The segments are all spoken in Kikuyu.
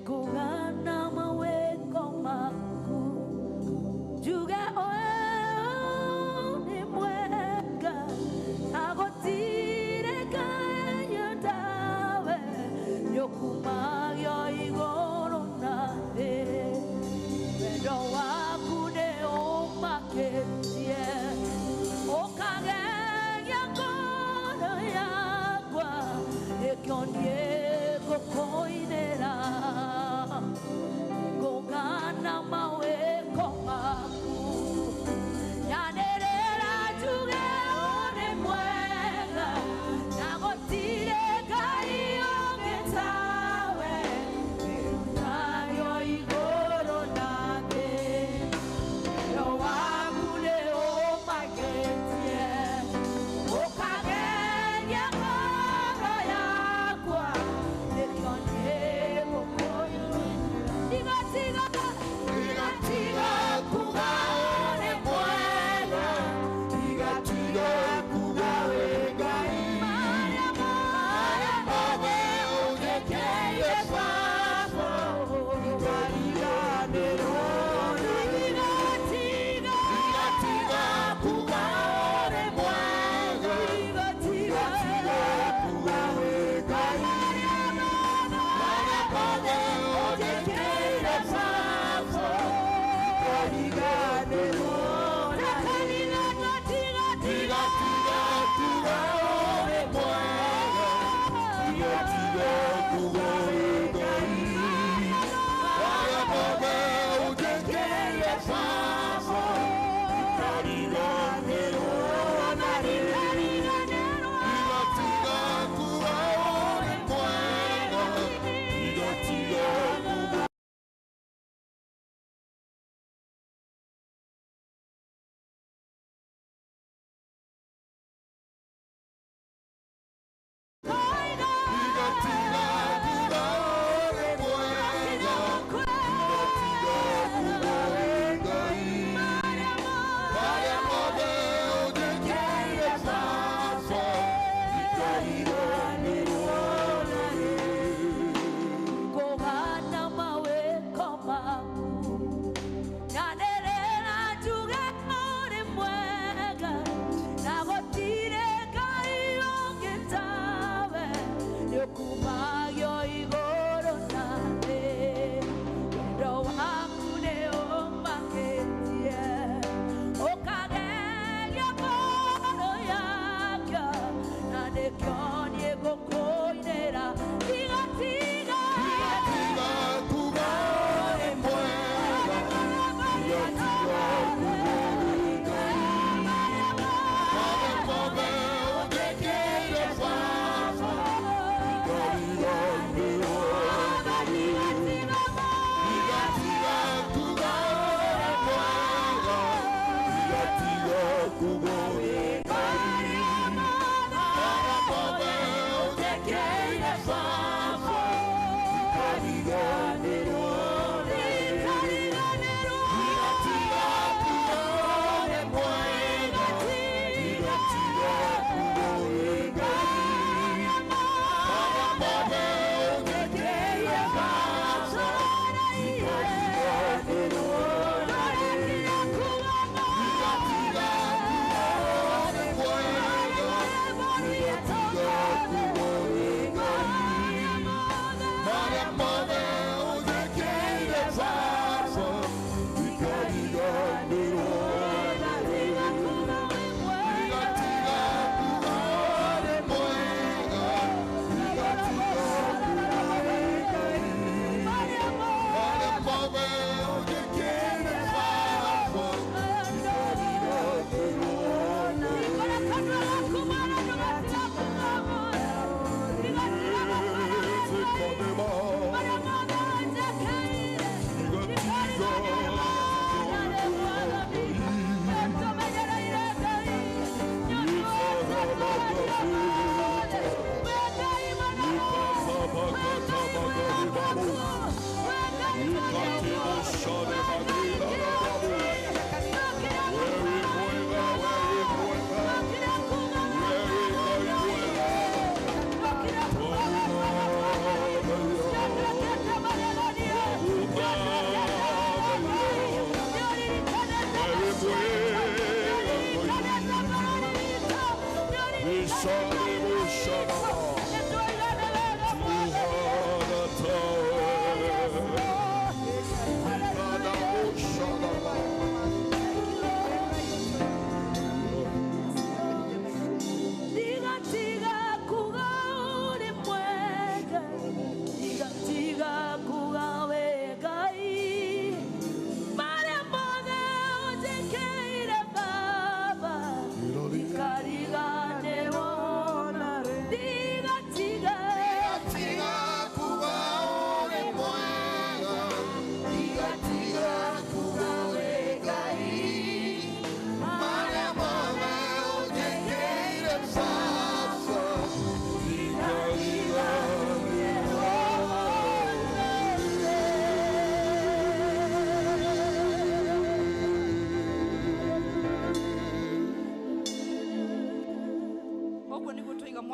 Nĩngũgana mawĩko maku, njuge ũyũ nĩ mwega, na gũtirĩ Ngai tawe, nĩũkumagio igũrũ na thĩ. Wendo waku nĩ ũmakĩtie, ũkagegia ngoro yakwa, nĩkĩo niĩ ngũkũinĩra.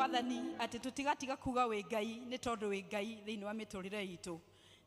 Mwathani atĩ tũtigatiga kuga wĩ Ngai nĩ tondũ wĩ Ngai thĩinĩ wa mĩtũrĩre itũ.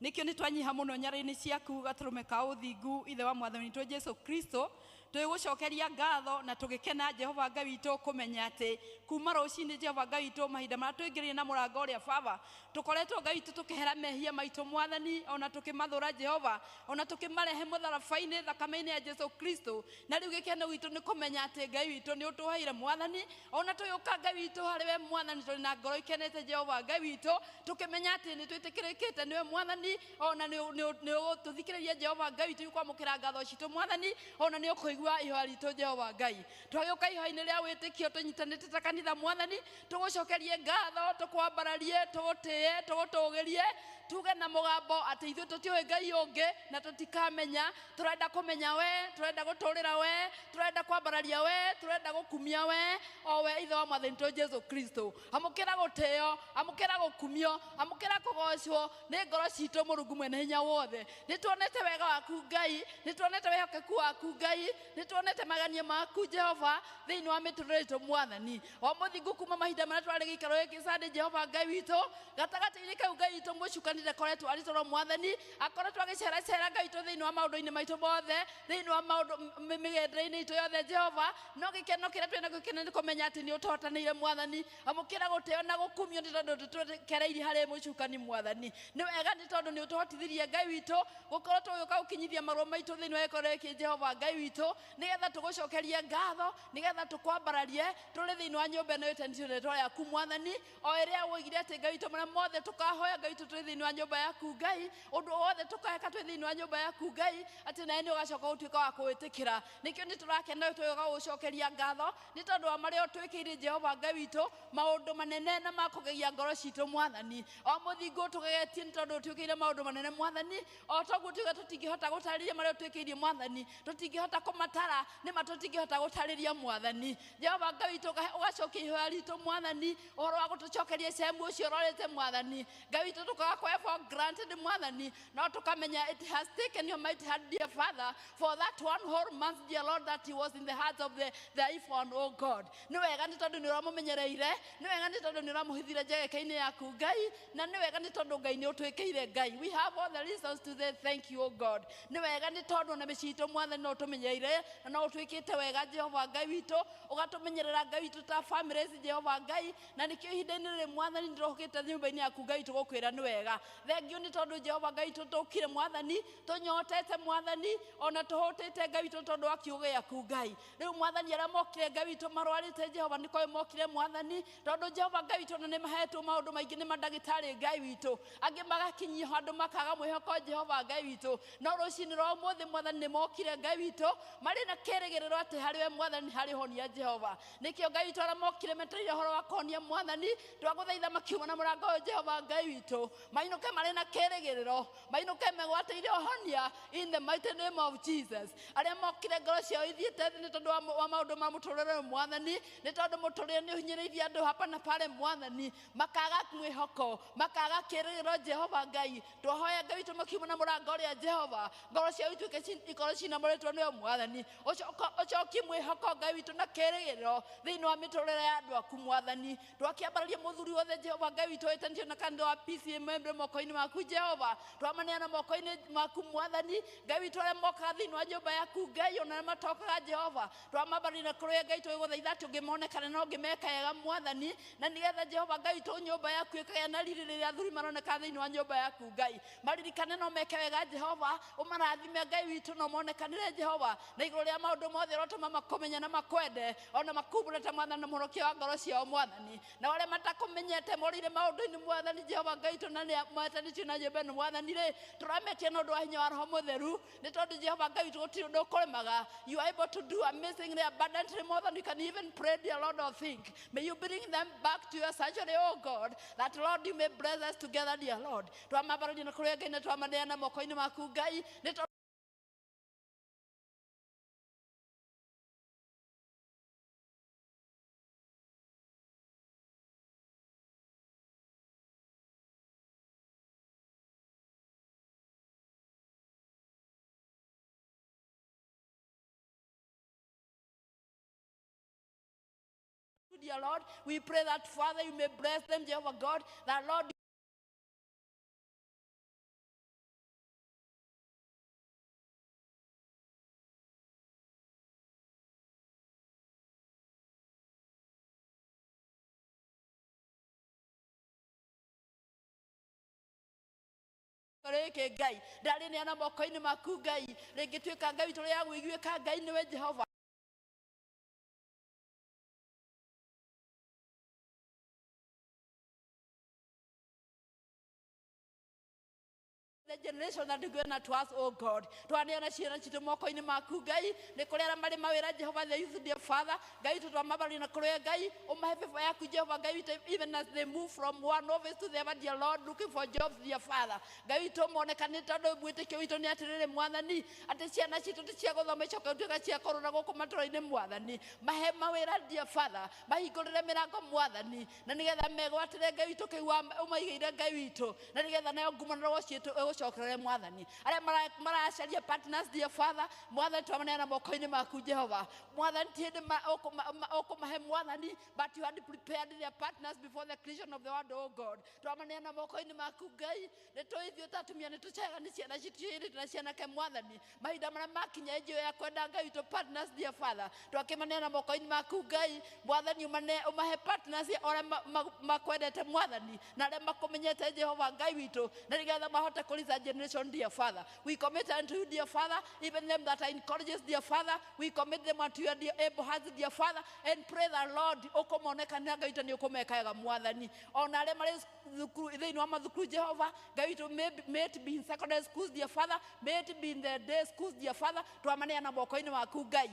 Nĩkĩo nĩ twanyiha mũno nyarĩ-inĩ ciaku gatũrũme ka ũthingu ithe wa Mwathani witũ Jesu Kristo, tũgĩgũcokeria ngatho na tũgĩkena Jehova Ngai witũ kũmenya atĩ kuma rũcinĩ Jehova Ngai witũ mahinda marĩa tũingĩrire na mũrango ũrĩa Baba tũkoretwo Ngai witũ tũkĩhera mehia maitũ Mwathani, ona tũkĩmathũra Jehova, ona tũkĩmarehe mũtharaba-inĩ thakame-inĩ ya Jesu Kristo. Na rĩu gĩkeno gitũ nĩ kũmenya atĩ Ngai witũ nĩ ũtũheire Mwathani, ona tũgĩũka Ngai witũ harĩ we Mwathani tũrĩ na ngoro ikenete Jehova Ngai witũ, tũkĩmenya atĩ nĩ twĩtĩkĩrĩkĩte nĩwe Mwathani, ona nĩ ũgũtũthikĩrĩria Jehova Ngai witũ kwamũkĩra ngatho citũ Mwathani, ona nĩ ũkũigua ihoya ritũ Jehova Ngai. Twagĩũka ihoya-inĩ rĩa wĩtĩkio tũnyitanĩte ta kanitha Mwathani, tũgũcokerie ngatho, tũkwambararie, tũgũtĩe, tũgũtũgĩrie, tuge na mũgambo atĩ ithuĩ tũtiũĩ Ngai ũngĩ na tũtikamenya. Tũrenda kũmenya we, tũrenda gũtũrĩra we, tũrenda kwambararia we, tũrenda gũkumia we, o we ithe wa Mwathani witũ Jesu Kristo. Amũkĩra gũtĩo, amũkĩra gũkumio, amũkĩra kũgocwo nĩ ngoro citũ Mũrungu mwene hinya wothe. Nĩ tuonete wega waku Ngai, nĩ tuonete wĩhokeku waku Ngai, nĩ tuonete magania maku Jehova thĩinĩ wa mĩtũrĩre itũ Mwathani. O mũthingu kuma mahinda marĩa twarĩ gĩikaro gĩkĩ Sunday Jehova Ngai witũ, gatagatĩ-inĩ kau Ngai witũ mũcukani ndakoretwo arĩ toro Mwathani, akoretwo agĩceracera Ngai witũ thĩinĩ wa maũndũ-inĩ maitũ mothe, thĩinĩ wa maũndũ mĩgendere-inĩ itũ yothe Jehova. No gĩkeno kĩrĩa twĩna nakĩo kĩnene nĩ kũmenya atĩ nĩ ũtũhotanĩire Mwathani. Amũkĩra gũtĩo na gũkumio nĩ tondũ ndũtũrekereirie harĩ mũcukani Mwathani. Nĩ wega nĩ tondũ nĩ ũtũhotithirie Ngai witũ gũkorwo tũgĩũka gũkinyithia marũa maitũ thĩinĩ wa gĩikaro gĩkĩ Jehova Ngai witũ, nĩgetha tũgũcokerie ngatho, nĩgetha tũkwambararie tũrĩ thĩinĩ wa nyũmba ĩno ĩtanĩtio na rĩĩtwa rĩaku Mwathani, o ĩrĩa woigire atĩ Ngai witũ marĩa mothe tũkahoya Ngai witũ twĩ thĩinĩ wa nyũmba yaku Ngai, ũndũ wothe tũkeka twĩ thĩinĩ wa nyũmba yaku Ngai, atĩ nawe nĩ ũgacoka gũtuĩka wa kũwĩtĩkĩra. Nĩkĩo nĩ tũrakena tũgĩũka gũgũcokeria ngatho nĩ tondũ wa marĩa ũtwĩkĩire Jehova Ngai witũ, maũndũ manene na ma kũgegia ngoro citũ Mwathani. O mũthingu ũtũgegetie nĩ tondũ ũtwĩkĩire maũndũ manene Mwathani, o toguo tuge tũtingĩhota gũtarĩria marĩa ũtwĩkĩire Mwathani, tũtingĩhota kũmatara, nĩma tũtingĩhota gũtarĩria Mwathani. Jehova Ngai witũ ũgacokia ihoya ritũ Mwathani, ũhoro wa gũtũcokeria Shemu ũcio ũrorete Mwathani. Ngai witũ tũkaga kũhe for granted Mwathani, no tũkamenya it has taken your mighty hand, dear Father, for that one whole month, dear Lord, that he was in the heart of the iPhone, oh God. Nĩ wega nĩ tondũ nĩ ũramũmenyereire, nĩ wega nĩ tondũ nĩ ũramũhithire njegeke-inĩ yaku Ngai, na nĩ wega nĩ tondũ Ngai nĩ ũtwĩkĩire Ngai. We have all the reasons to say thank you, oh God. Nĩ wega nĩ tondũ na mĩciĩ itũ Mwathani no ũtũmenyereire na no ũtwĩkĩte wega Jehova Ngai witũ, ũgatũmenyerera Ngai witũ ta families Jehova Ngai, na nĩkĩo ihinda-inĩ rĩrĩ Mwathani ndĩrokĩte nyũmba-inĩ yaku Ngai witũ gũkwĩra nĩ wega. Thank you nĩ tondũ Jehova Ngai witũ tũkire Mwathani, tũnyotete Mwathani, ona tũhũtĩte Ngai witũ tondũ wa kiugo gĩaku Ngai. Rĩu Mwathani arĩa mokire Ngai witũ marwarĩte Jehova nĩ kwaĩ mokire Mwathani, tondũ Jehova Ngai witũ nĩ mahetwo maũndũ maingĩ nĩ mandagĩtarĩ Ngai witũ, angĩ magakinyio handũ makaga mwĩhoko Jehova Ngai witũ, no rũcinĩ rwa ũmũthĩ Mwathani nĩ mokire Ngai witũ marĩ na kĩrĩgĩrĩro atĩ harĩ we Mwathani harĩ honia Jehova. Nĩkĩo Ngai witũ arĩa mokire metereire ũhoro wa kũhonia Mwathani, twagũthaitha makiuma na mũrango ũyũ Jehova Ngai witũ, mainũke marĩ na kĩrĩgĩrĩro, mainũke megwatĩire ũhonia in the mighty name of Jesus. Arĩa mokire ngoro ciao ithiĩte thĩ nĩ tondũ wa maũndũ ma mũtũrĩre ũyũ Mwathani, nĩ tondũ mũtũrĩre nĩ ũhinyĩrĩirie andũ hapa na pale Mwathani, makaga mwĩhoko, makaga kĩrĩgĩrĩro Jehova Ngai. Twahoya Ngai witũ makiuma na mũrango ũrĩa Jehova, ngoro ciao ituĩke ikorwo cinamũrĩtwo nĩwe Mwathani. Ũcokie mwĩhoko Ngai witũ na kĩrĩgĩrĩro thĩinĩ wa mĩtũrĩre ya andũ aku Mwathani. Twakĩambararia mũthuri wothe Jehova Ngai witũ wĩtanĩtio na kanitha wa PCEA Mwembe moko-inĩ maku Jehova, twamaneana moko-inĩ maku Mwathani. Ngai witũ arĩa mokaga thĩinĩ wa nyũmba yaku Ngai, ona arĩa matokaga Jehova, twamambararia na kũrĩ Ngai tũgĩgũthaitha atĩ ũngĩmonekana na ũngĩmeka wega Mwathani, na nĩgetha Jehova Ngai witũ nyũmba yaku ĩkagĩa na riri rĩrĩa athuri maroneka thĩinĩ wa nyũmba yaku Ngai. Maririkane no meke wega Jehova, ũmarathime Ngai witũ no monekanĩre Jehova, na igũrũ rĩa maũndũ mothe ũrotũma makũmenye na makwende, ona makumbũre ta Mwathani na Mũhonokia wa ngoro ciao Mwathani. Na arĩa matakũmenyete morĩire maũndũ-inĩ Mwathani Jehova Ngai witũ na nĩ metanĩtio na nyũmba ĩno Mwathani rĩ, tũrametia na ũndũ wa hinya wa Roho Mũtheru, nĩ tondũ Jehova Ngai witũ gũtirĩ ũndũ ũkũremaga. You are able to do amazingly abundantly more than you can even pray, dear Lord, or think. May you bring them back to your sanctuary, oh God, that Lord you may bless us together, dear Lord. Twamambararia na kũrĩ Ngai na twamaneana moko-inĩ maku Ngai, nĩ tondũ dear Lord. We pray that, Father, you may bless them, Jehovah God, that, Lord, rĩngĩ Ngai ndarĩneana moko-inĩ maku Ngai rĩngĩtuĩka Ngai witũ rĩa gwĩiguĩka Ngai nĩwe Jehova. The generation that is going to us, oh God. Twaneana ciana citũ moko-inĩ maku Ngai nĩ kũrĩ arĩa marĩ mawĩra Jehova, the youth, dear Father. Ngai witũ twamabari na kũrĩ Ngai ũmahe favor yaku Jehova Ngai witũ, even as they move from one office to the other, dear Lord, looking for jobs, dear Father. Ngai witũ monekane tondũ mwĩtĩkio witũ nĩ atĩrĩrĩ Mwathani atĩ ciana citũ ti cia gũthoma icoke gũtuĩka cia kũrũra gũkũ matũra-inĩ Mwathani. Mahe mawĩra, dear Father, mahingũrĩre mĩrango Mwathani, na nĩgetha megwatĩre Ngai witũ kĩu ũmaigĩire Ngai witũ, na nĩgetha nayo ngumo na roho citũ ĩgũcokerere Mwathani. Arĩa maracaria partners, dear Father, Mwathani twamaneana moko-inĩ maku Jehova. Mwathani ti hĩndĩ ũkũmahe Mwathani, but you had prepared their partners before the creation of the world, oh God. Twamaneana moko-inĩ maku Ngai, nĩ tũĩ ithuĩ ta atumia nĩ tũcaga nĩ ciana citũ cia airĩtu na cianake Mwathani. Mahinda marĩa makinya ĩnjĩ ya kwenda Ngai witũ partners, dear Father, twakĩmaneana moko-inĩ maku Ngai. Mwathani ũmahe partners arĩa makwendete Mwathani na arĩa makũmenyete Jehova Ngai witũ, na nĩgetha mahote kũrisa generation, dear Father. We commit unto you, dear Father, even them that are in colleges, dear Father. We commit them unto your dear able hands, dear Father, and pray that, Lord, ũkũmonekana Ngai witũ nĩ ũkũmeka wega Mwathani. Ona arĩa marĩ thukuru thĩinĩ wa mathukuru Jehova Ngai witũ, may it be in secondary schools, dear Father, may it be in the day schools, dear Father. Twamaneana moko-inĩ maku Ngai.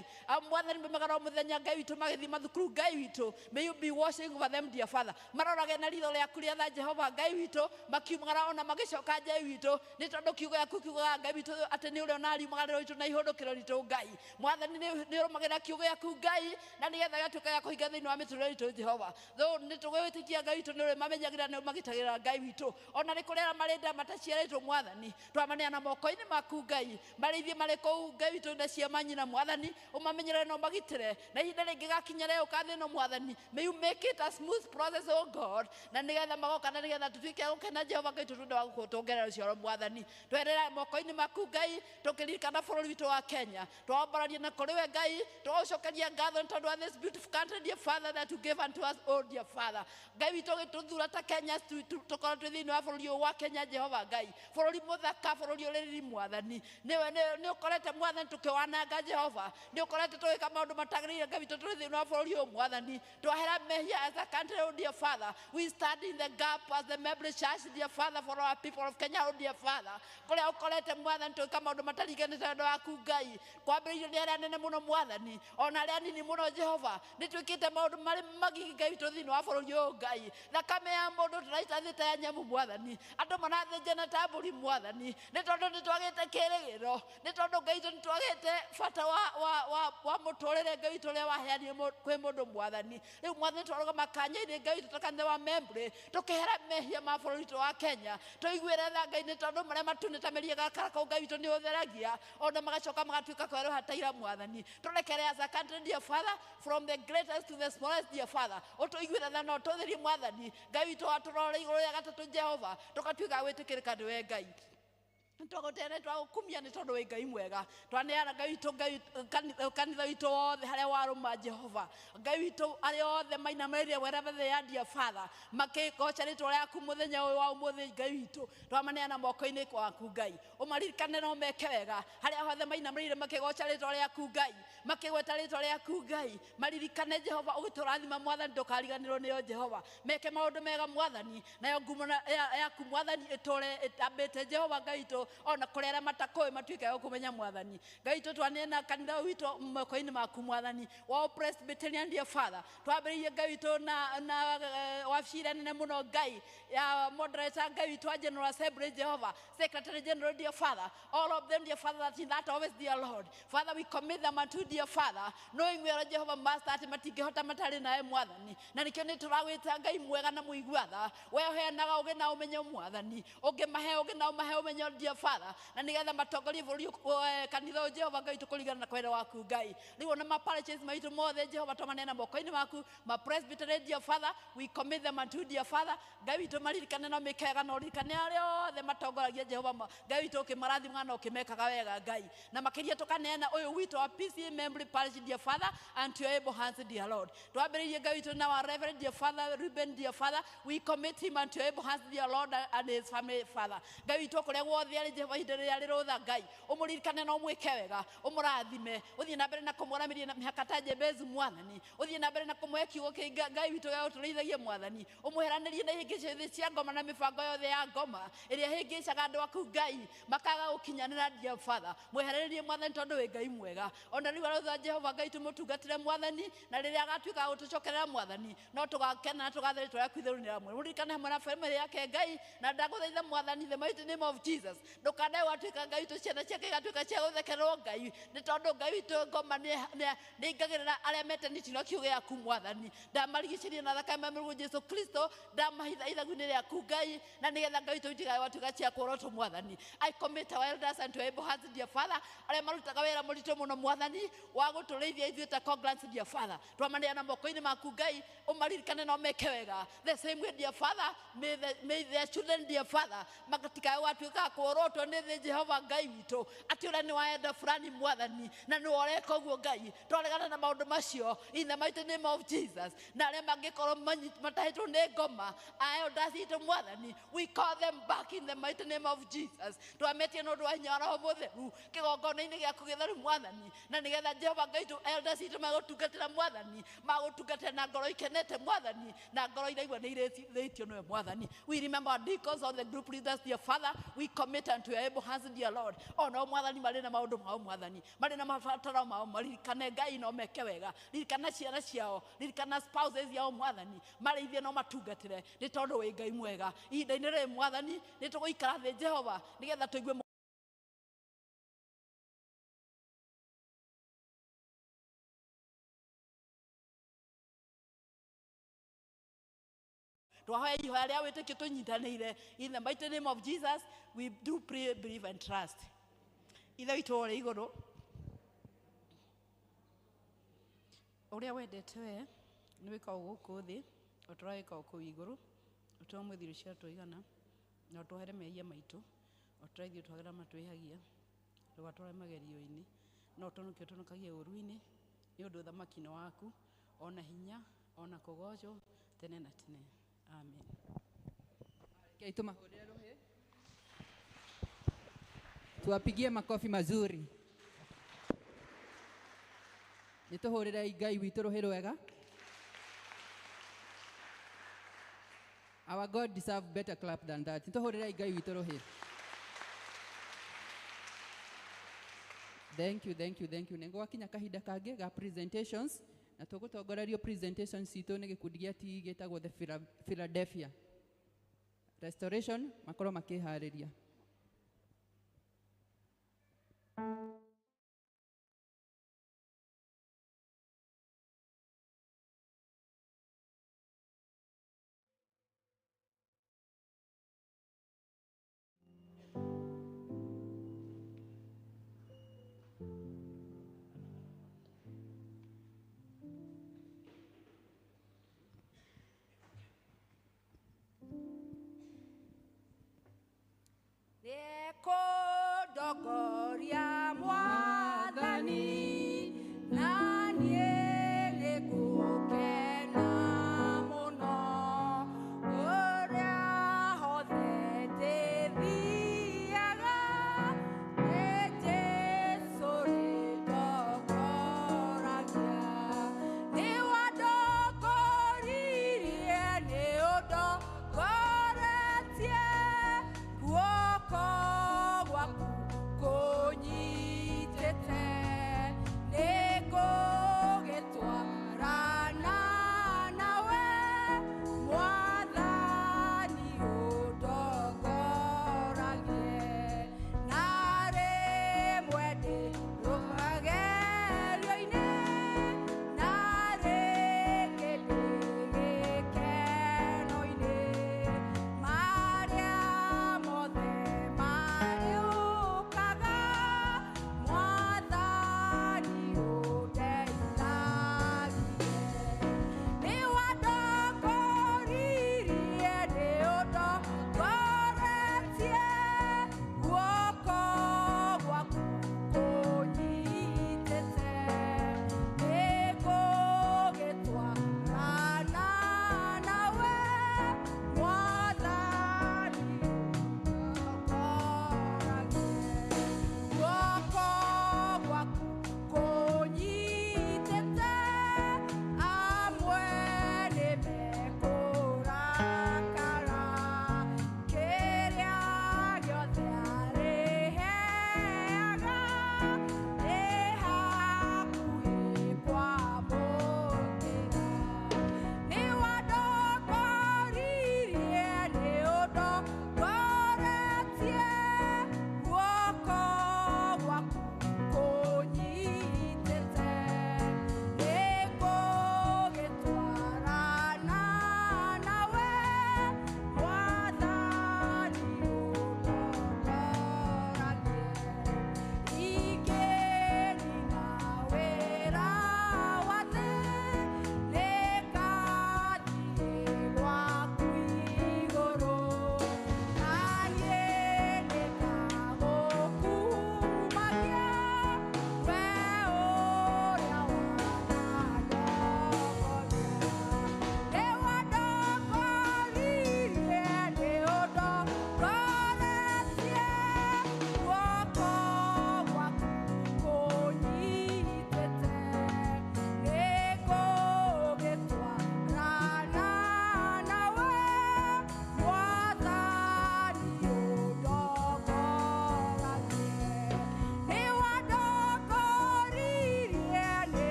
Mwathani maimagara o mũthenya Ngai witũ magĩthiĩ mathukuru Ngai witũ, may you be watching over them, dear Father. Marorage na ritho rĩaku rĩa tha Jehova Ngai witũ, makiumagara ona magĩcoka Ngai witũ, nĩ tondũ kiugo gĩaku kiugaga Ngai witũ atĩ nĩ ũrĩa ona riumagarĩro ritũ na ihũndũkĩro ritũ Ngai. Mwathani nĩ ũrũmagĩrĩra kiugo gĩaku Ngai, na nĩgetha gĩatuĩka gĩa kũhinga thĩinĩ wa mĩtũrĩre itũ Jehova. Though nĩ tũgwĩtĩkia Ngai witũ nĩ ũrĩmamenyagĩrĩra nĩ ũmagitagĩra Ngai witũ, ona nĩ kũrĩ arĩa marĩ nda mataciarĩtwo Mwathani, twamaneana moko-inĩ maku Ngai, marĩithie marĩ kũu Ngai witũ nda cia manyina Mwathani, ũmamenyerere na ũmagitĩre, na ihinda rĩngĩgakinya rĩa gũka thĩ ĩno Mwathani, may you make it a smooth process, oh God, na nĩgetha magoka na nĩgetha tũtuĩke a gũkena Jehova Ngai witũ tondũ wa gũtũngerera rũciaro Mwathani. Twerera moko-inĩ maku Ngai, tũkĩririkana bũrũri witũ wa Kenya, twambararia na kũrĩ we Ngai, tũgũcokeria ngatho nĩ tondũ wa this beautiful country, dear Father, that you gave unto us, oh dear Father. Ngai witũ ũgĩtũthura ta Kenya tũkorwo twĩ thĩinĩ wa bũrũri ũyũ wa Kenya Jehova Ngai, bũrũri mũthaka, bũrũri ũrĩ riri Mwathani. Nĩwe nĩ ũkorete Mwathani tũkĩwananga Jehova, nĩ ũkorete tũgĩka maũndũ matagĩrĩire Ngai witũ tũrĩ thĩinĩ wa bũrũri ũyũ Mwathani. Twahera mehia as a country, oh dear Father. We stand in the gap as the Member Church, dear Father, for our people of Kenya, oh dear Father. Kũrĩa ũkorete Mwathani tũgĩka maũndũ mataringanĩte na wendo waku Ngai, kwambĩrĩirio nĩ arĩa anene mũno Mwathani, ona arĩa anini mũno Jehova, nĩ twĩkĩte maũndũ marĩ magigi Ngai witũ thĩinĩ wa bũrũri ũyũ Ngai. Thakame ya mũndũ tũraita thĩ ta ya nyamũ Mwathani, andũ marathĩnjana ta mbũri Mwathani, nĩ tondũ nĩ twagĩte kĩĩrĩgĩrĩro, nĩ tondũ Ngai witũ nĩ twagĩte bata wa mũtũrĩre Ngai witũ ũrĩa waheanire kwĩ mũndũ Mwathani. Rĩu Mwathani twarũgama kanya-inĩ Ngai witũ ta kanitha wa Membley, tũkĩhera mehia ma bũrũri witũ wa Kenya, tũiguĩre tha Ngai nĩ tondũ marĩa matune ta mĩri gakara Ngai witũ nĩ ũtheragia, ona magacoka magatuĩka kwerũha ta ira Mwathani. Tũrekere as a country, dear Father, from the greatest to the smallest, dear Father. Ũtũiguĩre tha na ũtũtherie Mwathani Ngai witũ, watũrore igũrũ rĩa gatatũ Jehova, tũgatuĩka a gwĩtĩkĩrĩka nĩwe Ngai. Twagũtene twagũkumia nĩ tondũ wĩ Ngai mwega. Twaneana Ngai witũ Ngai kanitha witũ wothe harĩa warũma Jehova Ngai witũ, arĩa othe mainamĩrĩire wherever they are, dear Father, makĩgoca rĩtwa rĩaku mũthenya ũyũ wa ũmũthĩ Ngai witũ, twamaneana moko-inĩ gwaku Ngai, ũmaririkane na ũmeke wega harĩa hothe mainamĩrĩire makĩgoca rĩtwa rĩaku Ngai, makĩgweta rĩtwa rĩaku Ngai, maririkane Jehova ũgĩtũrathima Mwathani, ndũkariganĩrwo nĩo Jehova, meke maũndũ mega Mwathani, nayo ngumo yaku Mwathani ĩtũre ĩtambĩte Jehova Ngai witũ, ona kũrĩ arĩa matakũĩ matuĩke a gũkũmenya Mwathani Ngai witũ. Twaneana kanitha ũyũ witũ moko-inĩ maku Mwathani wa Presbyterian, dear Father, twambĩrĩirie Ngai witũ na wabici ĩrĩa nene mũno Ngai ya moderator Ngai witũ wa General Assembly Jehova, Secretary General, dear Father, all of them, dear Father, that in that office, dear Lord Father, we commit them unto dear Father, knowing we are Jehovah Master atĩ matingĩhota matarĩ nawe Mwathani, na nĩkĩo nĩ tũragwĩta Ngai mwega na mũigua tha, we ũheanaga ũgĩ na ũmenyo Mwathani, ũngĩmahe ũgĩ na ũmahe ũmenyo, dear Father na nĩgetha matongorie bũrũri kanitha ũyũ Jehova Ngai witũ kũringana na kwenda waku Ngai. Rĩu ona ma parishes maitũ mothe Jehova twamanena moko-inĩ maku, ma presbytery dear Father, we commit them unto dear Father. Ngai witũ maririkane no mĩkega na ũririkane arĩa othe matongoragia Jehova Ngai witũ ũkĩmarathimaga na ũkĩmekaga wega Ngai. Na makĩria tũkaneana ũyũ witũ wa PCEA Membley Parish dear Father unto your able hands dear Lord. Twambĩrĩirie Ngai witũ na wa Reverend dear Father Ruben dear Father, we commit him unto your able hands dear Lord and his family Father. Ngai witũ kũrĩa guothe arĩ Jehova ihinda rĩrĩa rĩrũtha Ngai ũmũririkane na ũmwĩke wega, ũmũrathime, ũthiĩ na mbere na kũmwaramĩria na mĩhaka ta Jebezi mwathani, ũthiĩ na mbere na kũmũhe kiugo kĩ Ngai witũ gĩa gũtũrĩithagia mwathani, ũmũheranĩrie na ihĩngĩca ciothe cia ngoma na mĩbango yothe ya ngoma ĩrĩa ĩhĩngĩcaga andũ aku Ngai makaga gũkinyanĩra dear Father. Mwehererie mwathani tondũ wĩ Ngai mwega. Ona rĩu arotha Jehova Ngai tũmũtungatĩre mwathani, na rĩrĩa agatuĩka gũtũcokerera mwathani no tũgakena na tũgathe rĩtwa rĩaku itheru nĩ rĩamwe. Mũririkane hamwe na family yake Ngai, na ndagũthaitha mwathani the mighty name of Jesus ndũkanae gwatuĩka Ngai witũ ciana ciake igatuĩka cia gũthekererwo Ngai, nĩ tondũ Ngai witũ ngoma nĩ ĩingagĩrĩra arĩa metanĩtio na kiugo gĩaku mwathani. Ndamarigicĩria na thakame ya Mũrũguo Jesu Kristo, ndamahitha ithagu-inĩ rĩaku Ngai, na nĩgetha Ngai witũ itikae gwatuĩka cia kuorotwo mwathani. I commit our elders unto your able hands dear Father, arĩa marutaga wĩra mũritũ mũno mwathani wa gũtũrĩithia ithuĩ ta congregants dear Father. Twamaneana moko-inĩ maku Ngai, ũmaririkane na ũmeke wega. The same way dear Father, may their children dear Father magatikae gwatuĩka kuorotwo nĩ thĩ Jehova Ngai witũ atĩ ũrĩa nĩ waenda fulani mwathani na nĩ ũreka ũguo Ngai. Twaregana na maũndũ macio in the mighty name of Jesus. Na arĩa mangĩkorwo matahĩtwo nĩ ngoma elders itũ mwathani, we call them back in the mighty name of Jesus. Twametie na ũndũ wa hinya wa Roho Mũtheru kĩgongona-inĩ gĩaku gĩtheru mwathani, na nĩgetha Jehova Ngai witũ elders itũ megũtungatĩra mwathani, magũtungatĩra na ngoro ikenete mwathani, na ngoro iraigua nĩ irĩithĩtio nĩwe mwathani. We remember our deacons or the group leaders dear Father, we commit unto your able hands dear Lord. Ona mwathani marĩ na maũndũ mao mwathani, marĩ na mabataro mao, maririkane Ngai na ũmeke wega. Ririkana ciana ciao, ririkana spouses yao mwathani, marĩithie na ũmatungatĩre nĩ tondũ wĩ Ngai mwega. Ihinda-inĩ rĩrĩ mwathani nĩ tũgũikara thĩ Jehova nĩgetha tũigue twahoya ihoya rĩa wĩtĩkio tũnyitanĩire. In the mighty name of Jesus we do pray, believe and trust. Ithe witũ ũrĩ igũrũ, ũrĩa wendete we nĩ wĩkagwo gũkũ thĩ o ta ũrĩa wĩkagwo kũu igũrũ. Ũtũhe ũmũthĩ irio cia tũigana, na ũtwohere mehia maitũ o ta ũrĩa ithuĩ twagĩra matwĩhagia, ndũgatware magerio-inĩ, no ũtũhonokie ũtũhonokagie ũũru-inĩ, nĩ ũndũ ũthamaki nĩ waku, ona hinya, ona kũgoocwo tene na tene. Amen. Rekei tũmahũrĩre rũhĩ, tuwapigie makofi mazuri. Nĩ tũhũrĩrei Ngai witũ rũhĩ rwega. Our God deserves better clap than that. Nĩ tũhũrĩrei Ngai witũ rũhĩ. Thank you, thank you, thank you. Nĩ gwakinya kahinda kangĩ ga presentations, na tũgũtongorerio presentations citũ nĩ gĩkundi gĩa TE gĩtagwo the Philadelphia Restoration, makorwo makĩharĩria.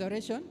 Restoration.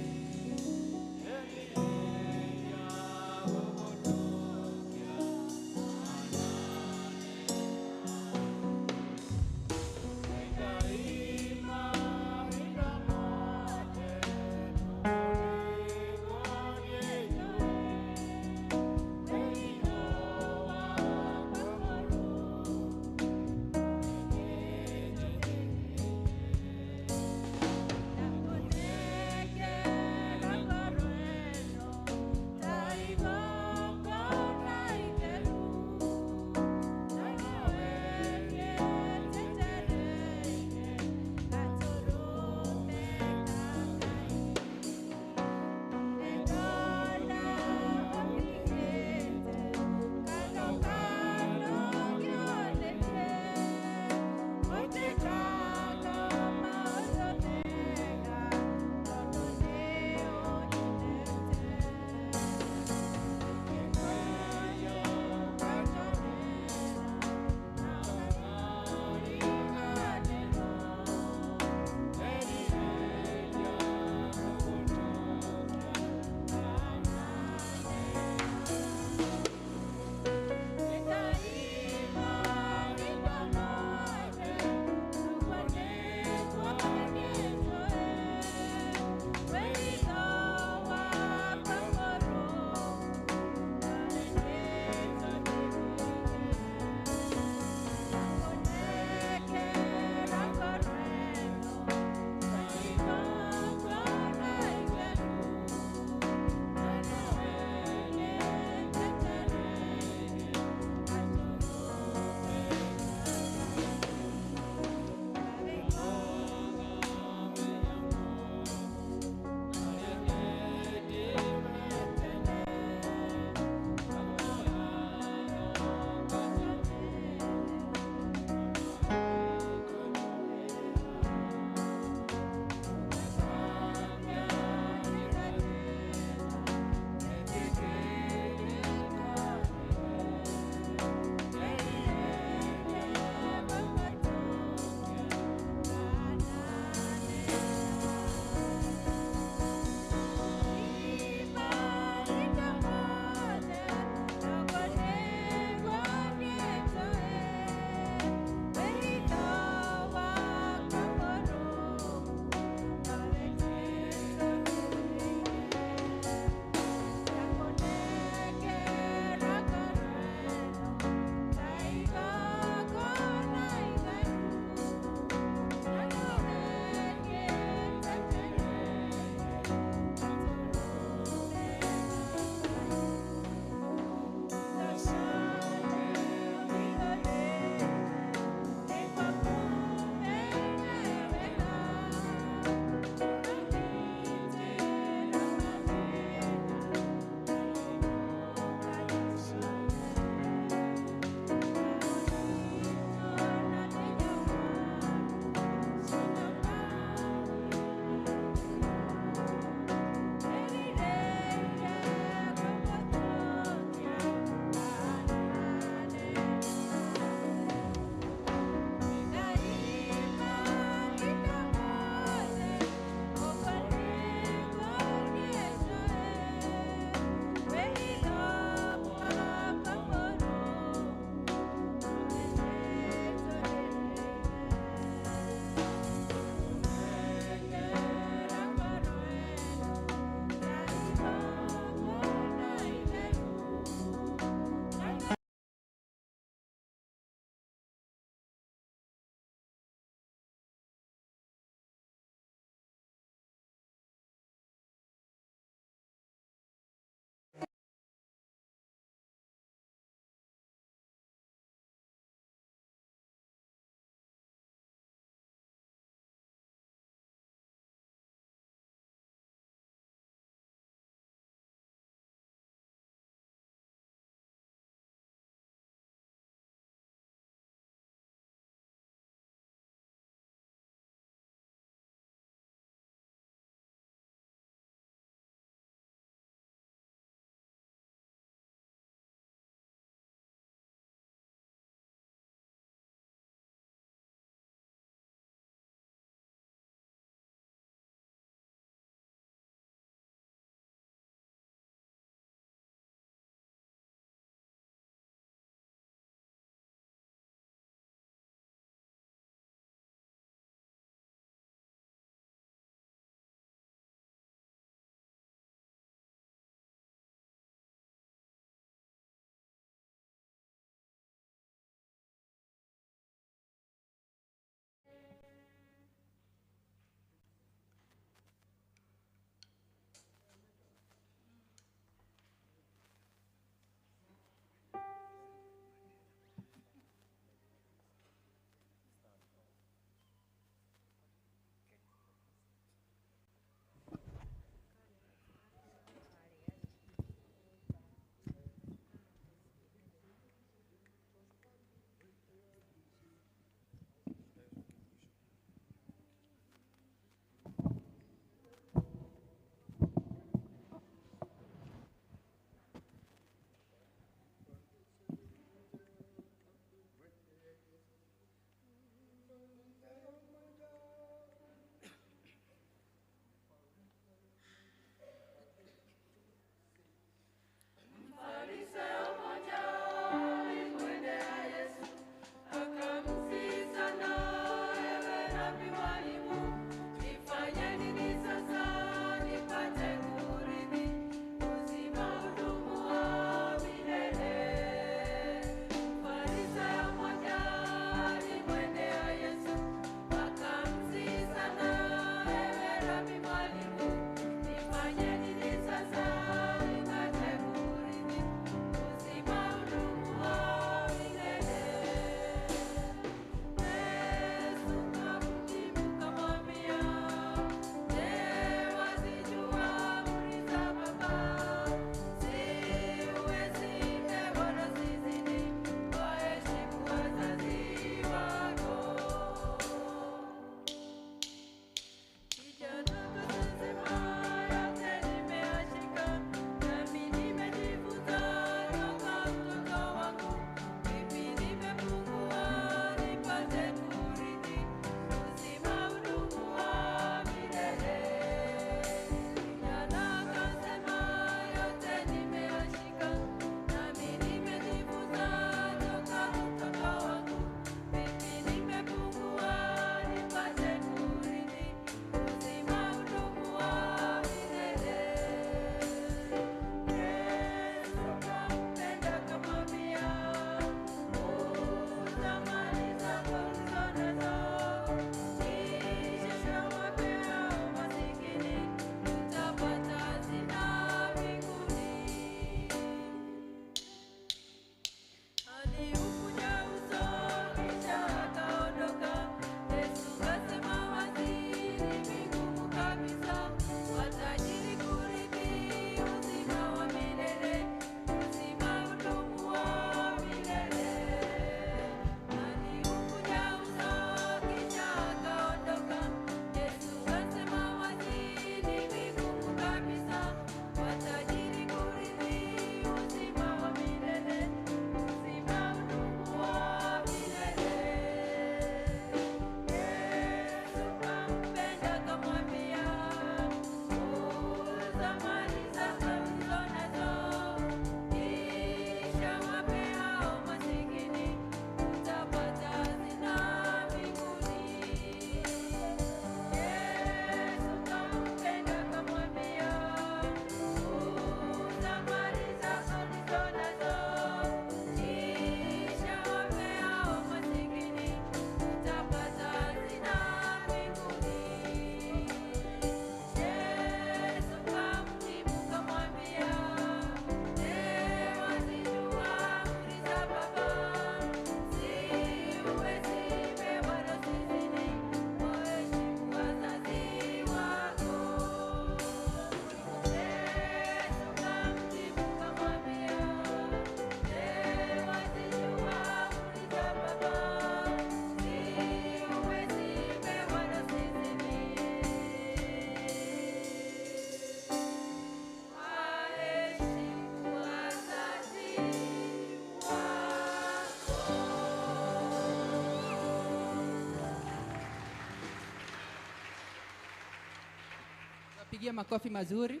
Tuwapigie makofi mazuri.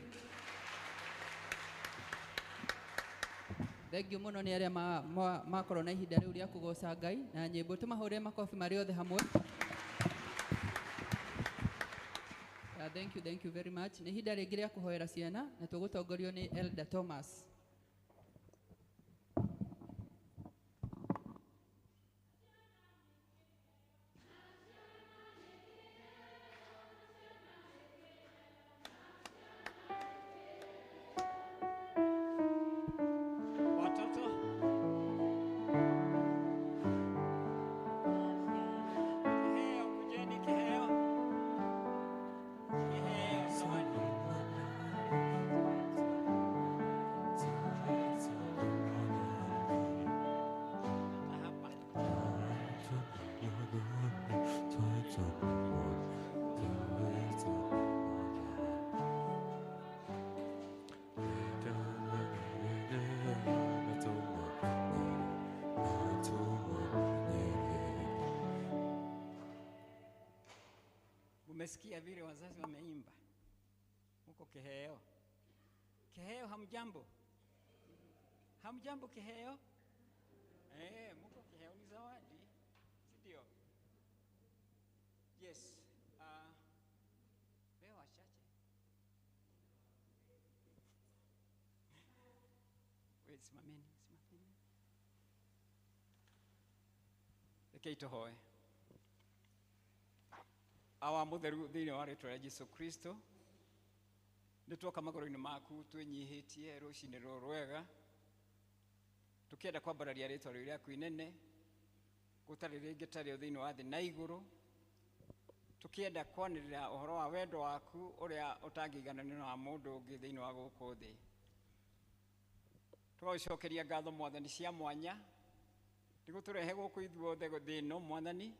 Thank you muno nĩ arĩa makorwo na ihinda rĩu rĩa kũgoca Ngai na nyĩmbo. Tũmahũrĩre makofi marĩ othe hamwe. Thank you, thank you very much. Nĩ ihinda rĩngĩ rĩa kũhoera ciana na tũgũtongorio nĩ Elder Thomas. Watoto, kiheo, kujeni kiheo, kiheo, zawadi. Hata hapa. Umesikia vile wazazi wameimba huko kiheo. Kiheo, hamjambo? Hamjambo kiheo? Muko kiheo ni zawadi, si ndio? Yes. Leo wachache. Wait, simameni, simameni. Rekei tũhoe. Awa mũtheru thĩinĩ wa rĩtwa rĩa Jesu Kristo, nĩ tuoka magũrũ-inĩ maku twĩnyihĩtie rũcinĩ rũrũ rwega, tũkĩenda kwambararia rĩtwa rĩu rĩaku inene gũtarĩ rĩngĩ tarĩo thĩinĩ wa thĩ na igũrũ, tũkĩenda kwanĩrĩra ũhoro wa wendo waku ũrĩa ũtangĩigananio na wa mũndũ ũngĩ thĩinĩ wa gũkũ thĩ. Tũgagũcokeria ngatho Mwathani cia mwanya nĩ gũtũrehe gũkũ ithuothe thĩ ĩno Mwathani,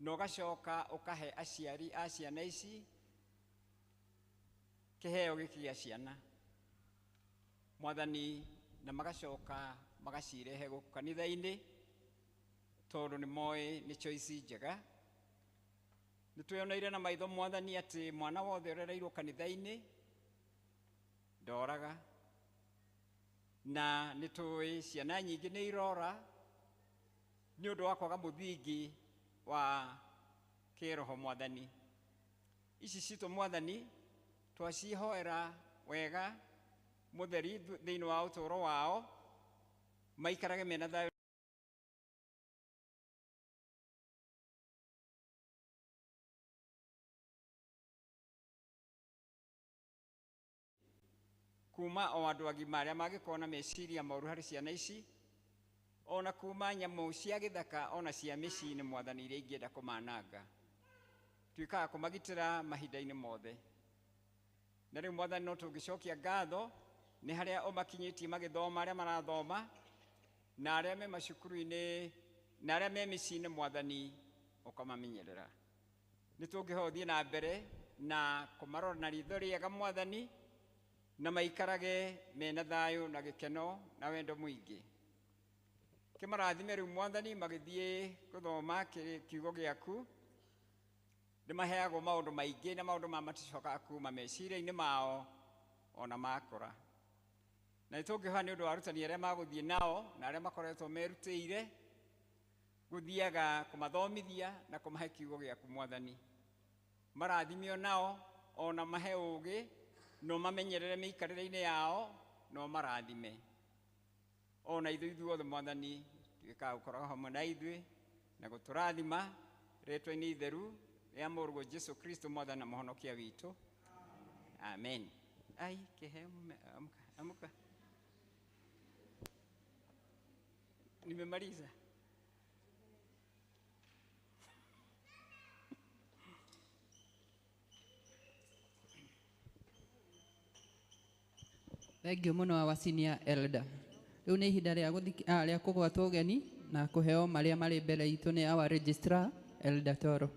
na ũgacoka ũkahe aciari a ciana ici kĩheo gĩkĩ gĩa ciana Mwathani, na magacoka magacirehe gũkũ kanitha-inĩ tondũ nĩ moĩ nĩ choice njega. Nĩ twĩoneire na maitho Mwathani atĩ mwana wothe ũrereirwo kanitha-inĩ ndoraga, na nĩ tũĩ ciana nyingĩ nĩ irora nĩ ũndũ wa kwaga mũthingi wa kĩroho Mwathani. Ici citũ Mwathani twacihoera wega mũtheri thĩinĩ wa ũtũũro wao, maikarage mena thayũ kuma o andũ agima arĩa mangĩkorwo na meciria moru harĩ ciana ici, ona kuma nyamũ cia gĩthaka ona cia mĩciĩ-inĩ Mwathani iria ingĩenda kũmananga. Tuĩkaga kũmagitĩra mahinda-inĩ mothe. Na rĩu Mwathani no tũngĩcokia ngatho nĩ harĩa ũmakinyĩtie magĩthoma, arĩa marathoma na arĩa me macukuru-inĩ na arĩa me mĩciĩ-inĩ Mwathani ũkamamenyerera. Nĩ tũngĩhoya ũthiĩ na mbere na kũmarora na ritho rĩega Mwathani, na maikarage mena thayũ na gĩkeno na wendo mũingĩ. Kĩmarathime rĩu Mwathani magĩthiĩ gũthoma kiugo gĩaku. Nĩ maheagwo maũndũ maingĩ na maũndũ ma maticokaga kuma meciria-inĩ mao ona makũra. Na nĩ tũngĩhoya nĩ ũndũ wa arutani arĩa magũthiĩ nao na arĩa makoretwo merutĩire gũthiaga kũmathomithia na kũmahe kiugo gĩaku Mwathani. Marathimio nao ona mahe ũũgĩ, no mamenyerere mĩikarĩre-inĩ yao, no marathime. Ona ithuĩ ithuothe Mwathani tuĩkaga gũkorwo hamwe na ithuĩ na gũtũrathima rĩtwa-inĩ itheru rĩa Mũrũguo Jesu Kristo Mwathani na Mũhonokia witũ. Amen. Ai, kiheo, amka, amka. Nimemaliza. Thank you muno our senior elder. Rĩu nĩ ihinda rĩa rĩa kũgwatwo ũgeni na kũheo marĩa marĩ mbere itũ nĩ our registrar Elder Toro.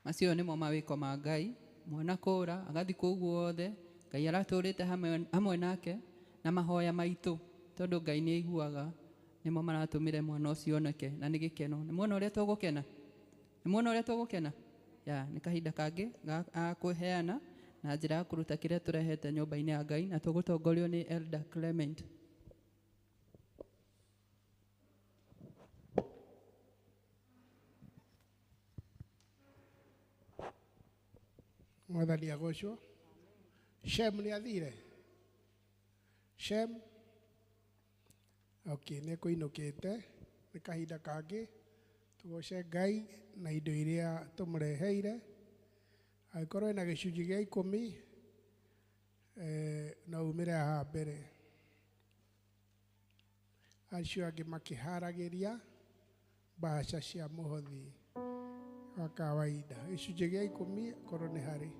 Macio nĩmo mawĩko ma Ngai, mwana kũra agathiĩ kũu guothe, Ngai aratũrĩte hamwe nake na mahoya maitũ, tondũ Ngai nĩ aiguaga, nĩmo maratũmire mwana ũcio oneke na nĩ gĩkeno. Nĩ muona ũrĩa tũgũkena? Nĩ muona ũrĩa tũgũkena? Ya, nĩ kahinda kangĩ ga kũheana na njĩra ya kũruta kĩrĩa tũrehete nyũmba-inĩ ya Ngai, na tũgũtongorio nĩ Elder Clement. Mwathani agocwo. Shem nĩ athire? Shem? Okay, nĩ kũinũkĩte, nĩ kahinda kangĩ tũgoce Ngai na indo iria tũmũreheire. Angĩkorwo ena gĩcunjĩ gĩa 10, no umĩre haha mbere. Acio angĩ makĩharagĩria mbaca cia mũhothi wa kawaida. Gĩcunjĩ gĩa 10 korwo nĩ harĩ.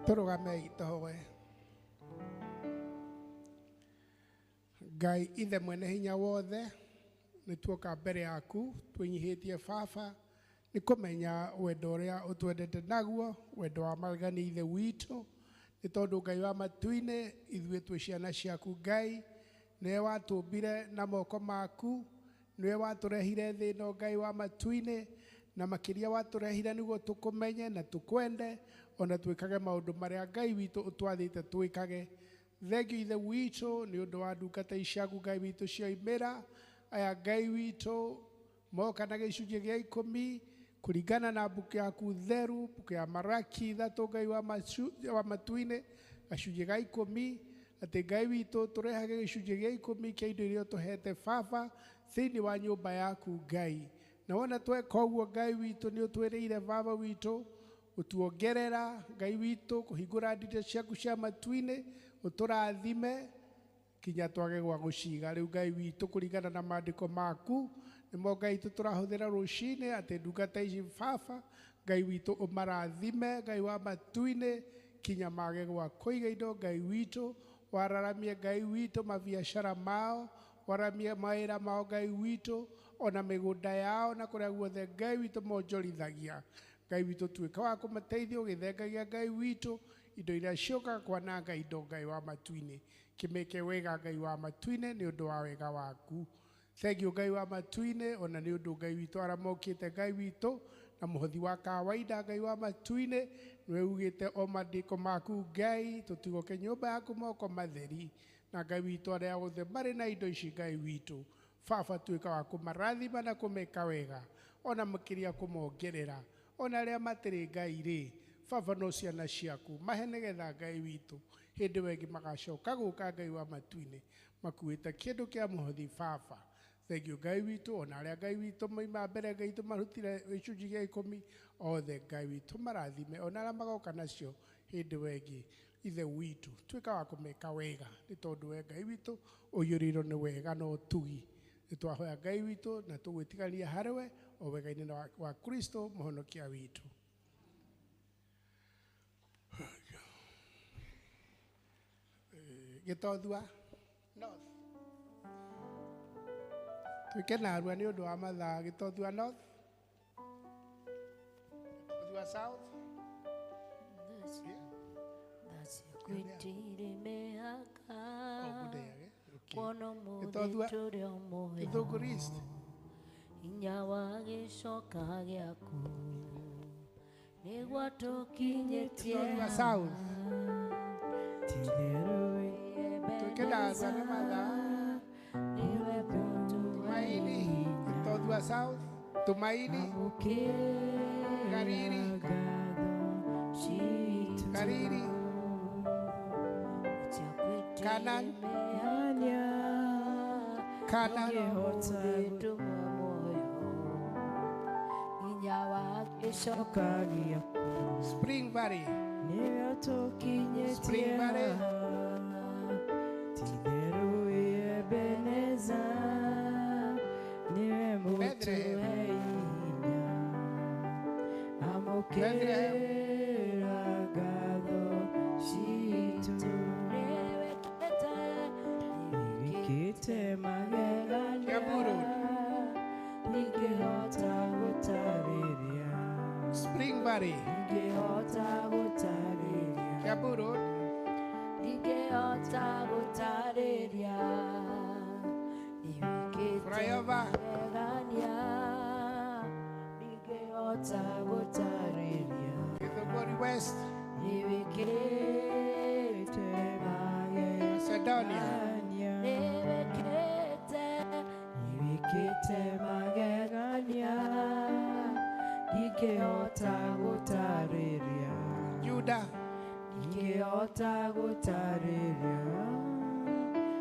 Tũrũgamei tũhoe. Ngai ithe mwene hinya wothe, nĩ tuoka mbere yaku twĩnyihĩtie baba, nĩ kũmenya wendo ũrĩa ũtwendete naguo, wendo wa magani ithe witũ, nĩ tondũ Ngai wa matu-inĩ ithuĩ twĩ ciana ciaku Ngai, nĩwe watũmbire na moko maku, nĩwe watũrehire thĩ ĩno Ngai wa matu-inĩ, na makĩria watũrehire nĩguo tũkũmenye na tũkwende, ona twĩkage maũndũ marĩa Ngai witũ ũtwathĩte twĩkage. Thengiũ ithe witũ nĩ ũndũ wa ndungata ciaku Ngai witũ cioimĩra, aya Ngai witũ moka na gĩcunjĩ gĩa 10 kũringana na mbuku yaku theru, mbuku ya Maraki 3 Ngai wa matu-inĩ gacunjĩ ga 10, atĩ Ngai witũ tũrehage gĩcunjĩ gĩa 10 kĩa indo iria ũtũhete baba thĩinĩ wa nyũmba yaku Ngai. Na wona tweka ũguo Ngai witũ nĩ ũtwĩrĩire baba witũ ũtuongerera Ngai witũ kũhingũra ndirica ciaku cia matu-inĩ, ũtũrathime kinya twage gwa gũciga. Rĩu Ngai witũ kũringana na maandĩko maku nĩmo Ngai witũ tũrahũthĩra rũcinĩ, atĩ ndungata ici baba Ngai witũ ũmarathime Ngai wa matu-inĩ kinya mage gwa kũiga indo Ngai witũ, wararamie Ngai witũ mabiacara mao, waramie mawĩra mao Ngai witũ, ona mĩgũnda yao na kũrĩa guothe Ngai witũ monjorithagia. Ngai witũ tuĩka wa kũmateithia ũgĩthengagia Ngai witũ indo iria ciũkaga kwananga indo Ngai wa matu-inĩ, kĩmĩke wega Ngai wa matu-inĩ nĩ ũndũ wa wega waku. Thengiũ Ngai wa matu-inĩ ona nĩ ũndũ Ngai witũ arĩa mokĩte Ngai witũ na mũhothi wa kawaida Ngai wa matu-inĩ, nĩwe ugĩte o maandĩko maku Ngai tũtigoke nyũmba yaku moko matheri, na Ngai witũ arĩa othe marĩ na indo ici Ngai witũ baba tuĩka wa kũmarathima na kũmeka wega, ona makĩria kũmongerera, ona arĩa matirĩ Ngai rĩ baba no ciana ciaku mahe nĩgetha Ngai witũ hĩndĩ ĩyo ĩngĩ magacoka gũka Ngai wa matu-inĩ makuĩte kĩndũ kĩa mũhothi baba. Thengiũ Ngai witũ ona arĩa Ngai witũ moima mbere Ngai witũ marutire gĩcunjĩ gĩa 10 othe Ngai witũ marathime, ona arĩa magoka nacio hĩndĩ ĩyo ĩngĩ ithe witũ tuĩka wa kũmeka wega, nĩ tondũ we Ngai witũ ũiyũrĩirwo nĩ wega na ũtugi. Nĩ twahoya Ngai witũ na tũgwĩtigania harĩwe o wega-inĩ wa Kristo mũhonokia witũ. Gĩtothua North, tuĩke narua nĩ ũndũ wa mathaa. Gĩtothua North, Gĩtothua South. Kuona ũmũthĩ Gĩtothua- tũrĩ o muoyo Githunguri East. Hinya wa gĩcoka gĩaku nĩguo tũkinyĩtie Gĩtothua South. Tuĩke ndarua nĩ mathaa. Nĩwe Tumaini. Gĩtothua South. Tumaini. Kariri. Kariri. Kanan. Kanan. Spring Valley. Spring Valley. Bethlehem. Bethlehem. Kiambu Road. Spring Valley. Kiambu Road. Flyover. Githunguri West. Macedonia. Judah.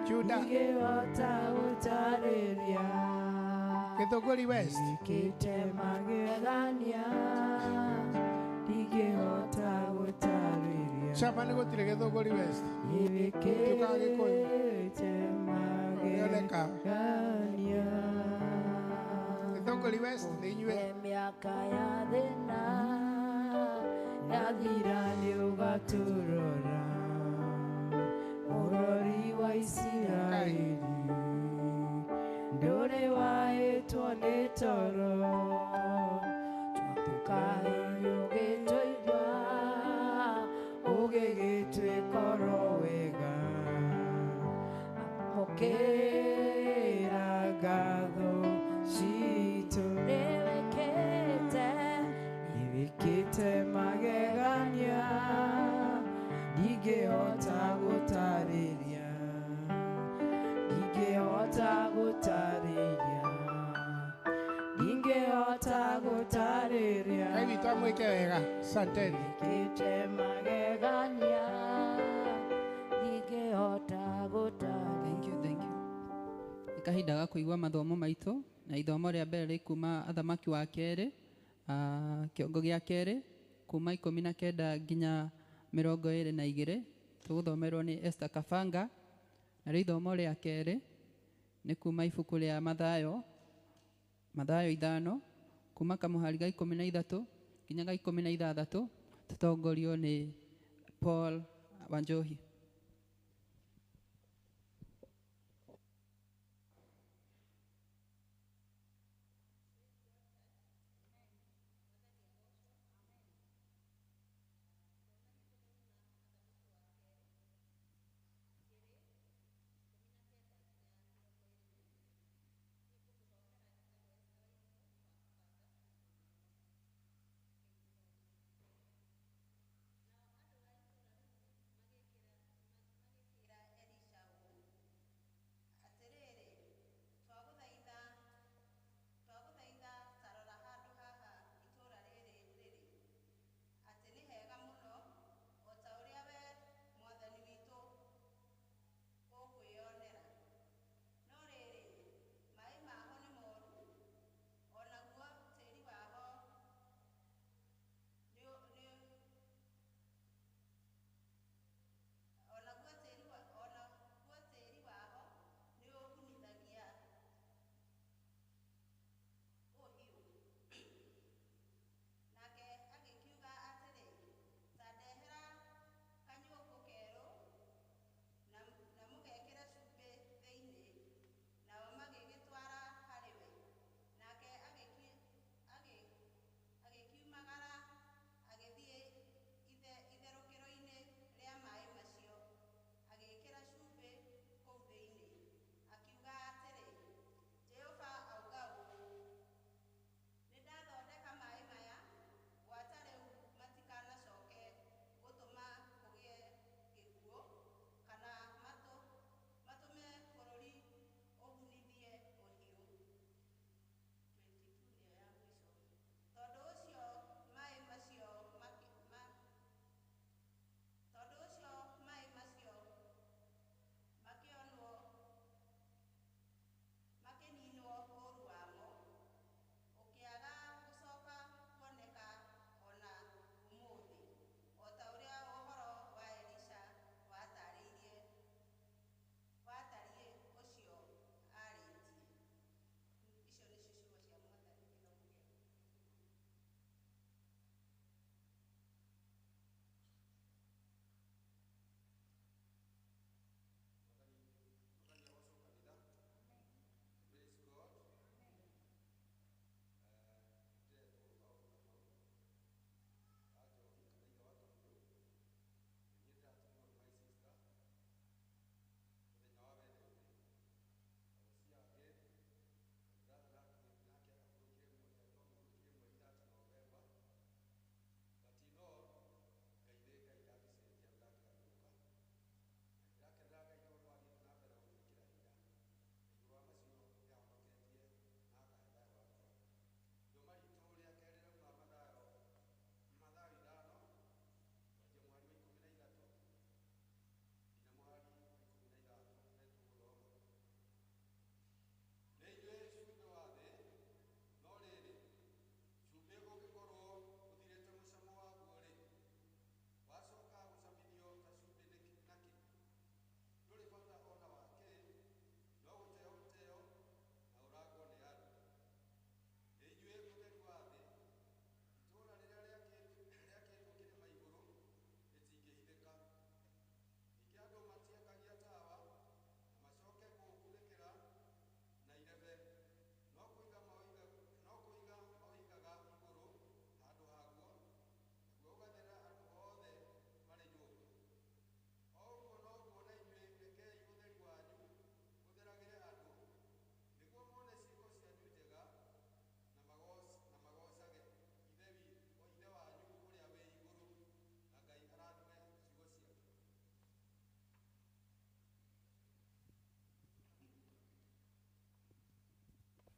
Judah. Githunguri West. Chama nĩ gũtirĩ Githunguri West. Tukaga Gĩkũyũ. Ũrĩoneka. Githunguri West nĩ inyuĩ. Mĩaka ya thĩna Yathira nĩ ũgaturora mũrori wa Isiraeli ndũrĩ wahĩtwo nĩ toro twakũkaĩra ũgĩtũigua ũgĩgĩtuĩka oro wega amũkĩra ngatho citũ nĩwĩkĩte nĩwĩkĩte magegania ndingĩhota gũtarĩria ndingĩhota gũtarĩria ndingĩhota gũtarĩria Ngai witũ amwĩke wega. Asanteni. nĩwĩkĩte magegania ndingĩhota gũtarĩria. Thank you, thank you. Nĩ kahinda ga kũigua mathomo maitũ na ithomo rĩa mbere rĩ kuma athamaki wa kerĩ, kĩongo gĩa kerĩ kuma 19 nginya 22 tũgũthomerwo nĩ Esther Kabanga. Narĩo ithomo rĩa kerĩ nĩ kuma ibuku rĩa Mathayo, Mathayo 5 kuma kamũhari ga 13 nginya ga 16 tũtongorio nĩ Paul Wanjohi.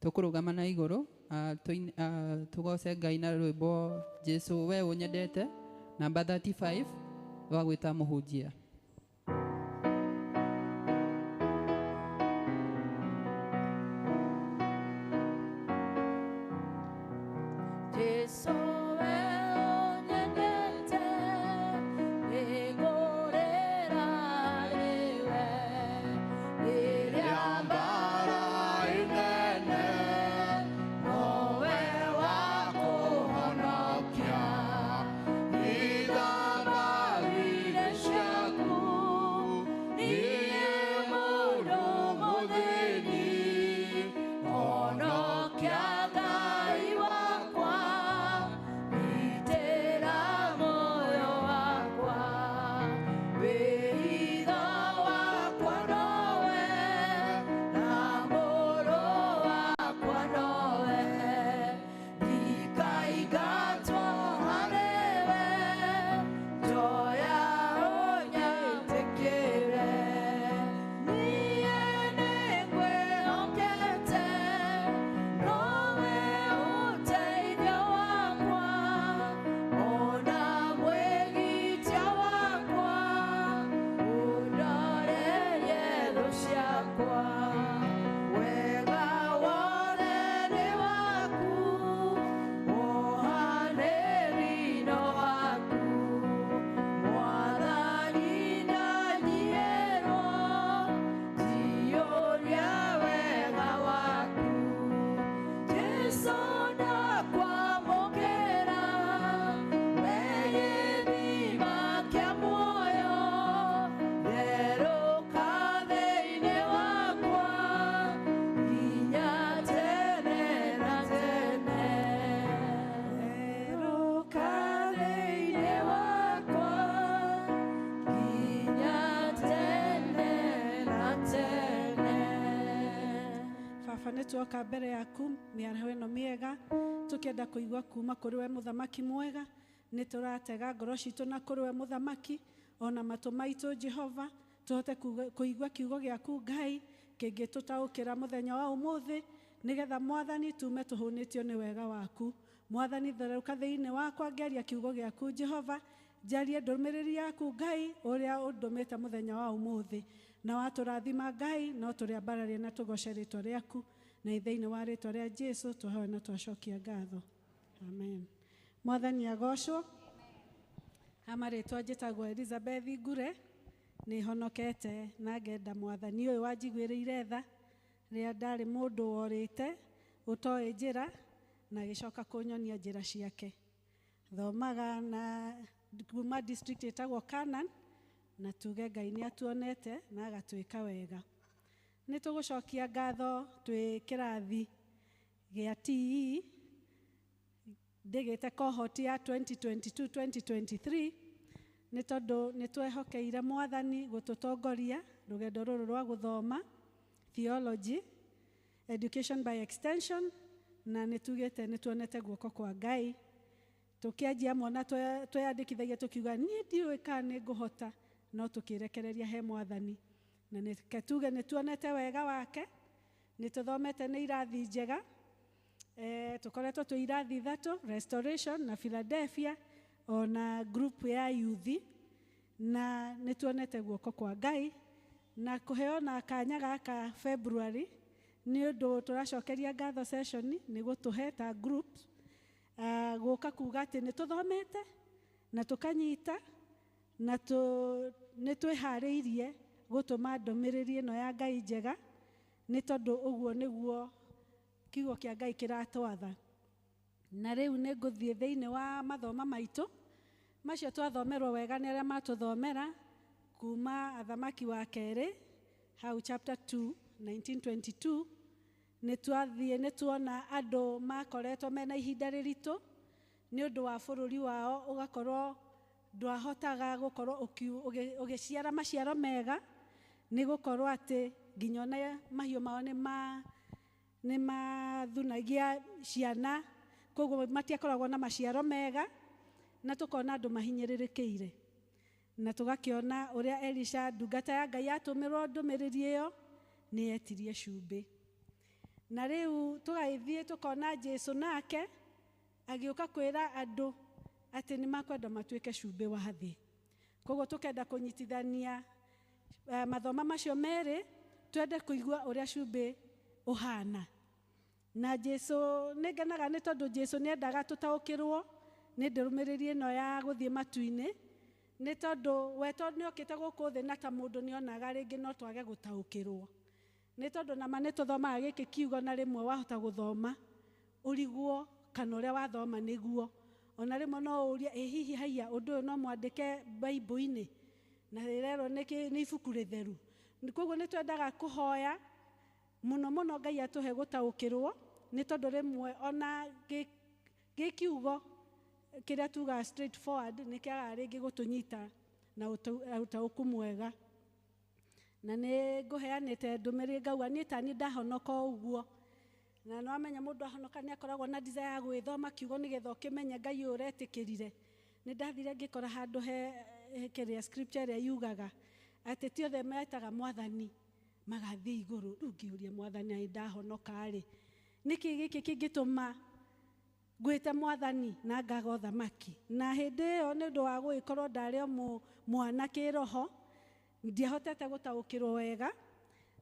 Tũkũrũgama na igũrũ tũgoce Ngai na rwĩmbo Jesu we ũnyendete namba 35 rwa gwĩta mũhunjia. Jesu we ũnyendete, nĩngũrĩra harĩwe, rĩrĩa mbara inene, nowe wa kũhonokia, ithamba-inĩ ciaku, niĩ mũndũ mũthĩni, honokia Ngai wakwa, gitĩra muoyo wakwa, wĩitho wakwa nowe, na mũrũ wakwa nowe, ndikaingatwo harĩwe, njoya ũnyĩtĩkĩre, niĩ nĩngwĩhokete, nowe ũteithio wakwa, ona mwĩgitia wakwa, ũndorerie thũ ciakwa. Wega wothe nĩ waku, wohanĩri no waku, Mwathani ndanyiĩrwo, njiyũria wega waku. Jesu ndakwamũkĩra, we gĩthima kĩa muoyo, therũka thĩinĩ wakwa, nginya tene na tene. Therũka thĩinĩ wakwa, nginya tene na tene. Baba nĩ tuoka mbere yaku mĩaraho ĩno mĩega tũkĩenda kũigua kuma kũrĩ we mũthamaki mwega. Nĩ tũratega ngoro citũ na kũrĩ we mũthamaki, ona matũ maitũ Jehova, tũhote kũigua kiugo gĩaku Ngai kĩngĩtũtaũkĩra mũthenya wa ũmũthĩ, nĩgetha Mwathani tume tũhũnĩtio nĩ wega waku. Mwathani therũka thĩinĩ wakwa ngĩaria kiugo gĩaku Jehova, njarie ndũmĩrĩri yaku Ngai ũrĩa ũndũmĩte mũthenya wa ũmũthĩ, na watũrathima Ngai no tũrĩambararie na tũgoce rĩtwa rĩaku, na thĩinĩ wa rĩtwa rĩa Jesu twahoya na twacokia ngatho, amen. Mwathani agocwo. Ama rĩtwa njĩtagwo Elizabeth Ngure, nĩ honokete na ngenda Mwathani ũyũ wanjiguĩrĩire tha rĩrĩa ndarĩ mũndũ worĩte ũtoĩ njĩra, na agĩcoka kũnyonia njĩra ciake. Thomaga na kuma district ĩtagwo Canaan, na tuge Ngai nĩ atuonete na agatwĩka wega. Nĩ tũgũcokia ngatho twĩ kĩrathi gĩa TE ndĩgĩte cohort ya 2022-2023, nĩ tondũ nĩ twehokeire Mwathani gũtũtongoria rũgendo rũrũ rwa gũthoma theology, education by extension, na nĩ tugĩte nĩ tuonete guoko kwa Ngai. Tũkĩanjia mwana tweyandĩkithagia tũkiuga niĩ ndiũĩ kana nĩ ngũhota, no tũkĩrekereria he Mwathani, na nĩke tuge nĩ tuonete wega wake. Nĩ tũthomete nĩ irathi njega, tũkoretwo twĩ irathi ithatũ, Restoration na Philadelphia ona group ya youth, na nĩ tuonete guoko kwa Ngai na kũheo na kanya gaka February nĩ ũndũ tũracokeria ngatho session nĩ gũtũhe ta group gũka kuga atĩ nĩ tũthomete na tũkanyita na nĩ twĩharĩirie gũtũma ndũmĩrĩri ĩno ya Ngai njega, nĩ tondũ ũguo nĩguo kiugo kĩa Ngai kĩratwatha. Na rĩu nĩ ngũthiĩ thĩinĩ wa mathoma maitũ macio twathomerwo wega nĩ arĩa matũthomera kuma Athamaki wa kerĩ hau chapter 2 1922. Nĩ twathiĩ nĩ tuona andũ makoretwo mena ihinda rĩritũ nĩ ũndũ wa bũrũri wao ũgakorwo ndwahotaga gũkorwo ũgĩciara maciaro mega, nĩ gũkorwo atĩ nginya ona mahiũ mao nĩ mathunagia ciana, koguo matiakoragwo na maciaro mega, na tũkona andũ mahinyĩrĩrĩkĩire. Na tũgakĩona ũrĩa Elisha ndungata ya Ngai yatũmĩrwo ndũmĩrĩri ĩyo nĩ yetirie cumbĩ. Na rĩu tũgagĩthiĩ tũkona Jesu nake agĩũka kwĩra andũ atĩ nĩ makwenda matuĩke cumbĩ wa thĩ. Koguo tũkenda kũnyitithania mathoma macio merĩ, twende kũigua ũrĩa cumbĩ ũhana. Na Jesu nĩ ngenaga nĩ tondũ Jesu nĩ endaga tũtaũkĩrwo nĩ ndũmĩrĩri ĩno ya gũthiĩ matu-inĩ, nĩ tondũ we tondũ nĩ okĩte gũkũ thĩ na ta mũndũ nĩ onaga rĩngĩ no twage gũtaũkĩrwo. Nĩ tondũ nama nĩ tũthomaga gĩkĩ kiugo na rĩmwe wahota gũthoma ũrigwo kana ũrĩa wathoma nĩguo. Ona rĩmwe no ũrie, ĩ hihi haiya ũndũ ũyũ no mwandĩke Bible-inĩ na rĩrerwo nĩ ibuku rĩtheru. Koguo nĩ twendaga kũhoya mũno mũno Ngai atũhe gũtaũkĩrwo, nĩ tondũ rĩmwe ona gĩkiugo kĩrĩa tugaga straight forward nĩ kĩagaga rĩngĩ gũtũnyita na ũtaũku mwega. Na nĩ ngũheanĩte ndũmĩrĩri ngauga niĩ ta niĩ ndahonoka o ũguo. Na nĩ wamenya mũndũ ahonoka nĩ akoragwo na desire ya gwĩthoma kiugo nĩgetha ũkĩmenye Ngai ũyũ ũretĩkĩrire. Nĩ ndathire ngĩkora handũ he kĩrĩa scripture ĩrĩa yugaga atĩ ti othe metaga mwathani magathiĩ igũrũ. Rĩu ngĩũria mwathani ĩ ndahonoka rĩ, nĩkĩ gĩkĩ kĩngĩtũma ngwĩte mwathani na ngaga ũthamaki? Na hĩndĩ ĩyo nĩ ũndũ wa gũgĩkorwo ndarĩ o mwana kĩroho, ndiahotete gũtaũkĩrwo wega.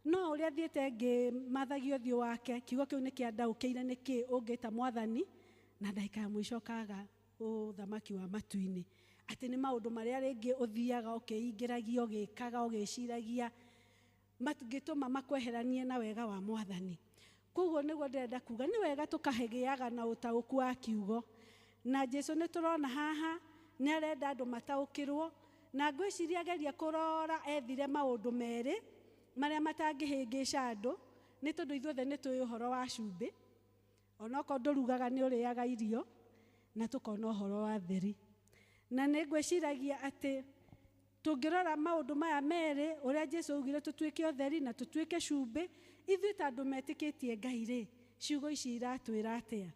No ũrĩa thiĩte ngĩmathagia ũthiũ wake, kiugo kĩu nĩ kĩandaũkĩire nĩkĩ ũngĩta mwathani na ndagĩka ya mũico ũkaga ũthamaki wa matu-inĩ. Atĩ nĩ maũndũ marĩa rĩngĩ ũthiaga ũkĩingĩragia, ũgĩkaga, ũgĩciragia, mangĩtũma makweheranie na wega wa mwathani. Koguo nĩguo ndĩrenda kuga nĩ wega tũkagĩaga na ũtaũku wa kiugo. Na Jesu nĩ tũrona haha nĩ arenda andũ mataũkĩrwo, na ngwĩciria ageria kũrora ethire maũndũ merĩ marĩa matangĩhĩngĩca andũ, nĩ tondũ ithuothe nĩ tũĩ ũhoro wa cumbĩ. Onokorwo ndũrugaga nĩ ũrĩaga irio, na tũkona ũhoro wa theri. Na nĩ ngwĩciragia atĩ tũngĩrora maũndũ maya merĩ, ũrĩa Jesu augire tũtuĩke ũtheri na tũtuĩke cumbĩ, ithuĩ ta andũ metĩkĩtie Ngai rĩ, ciugo ici iratwĩra atĩa?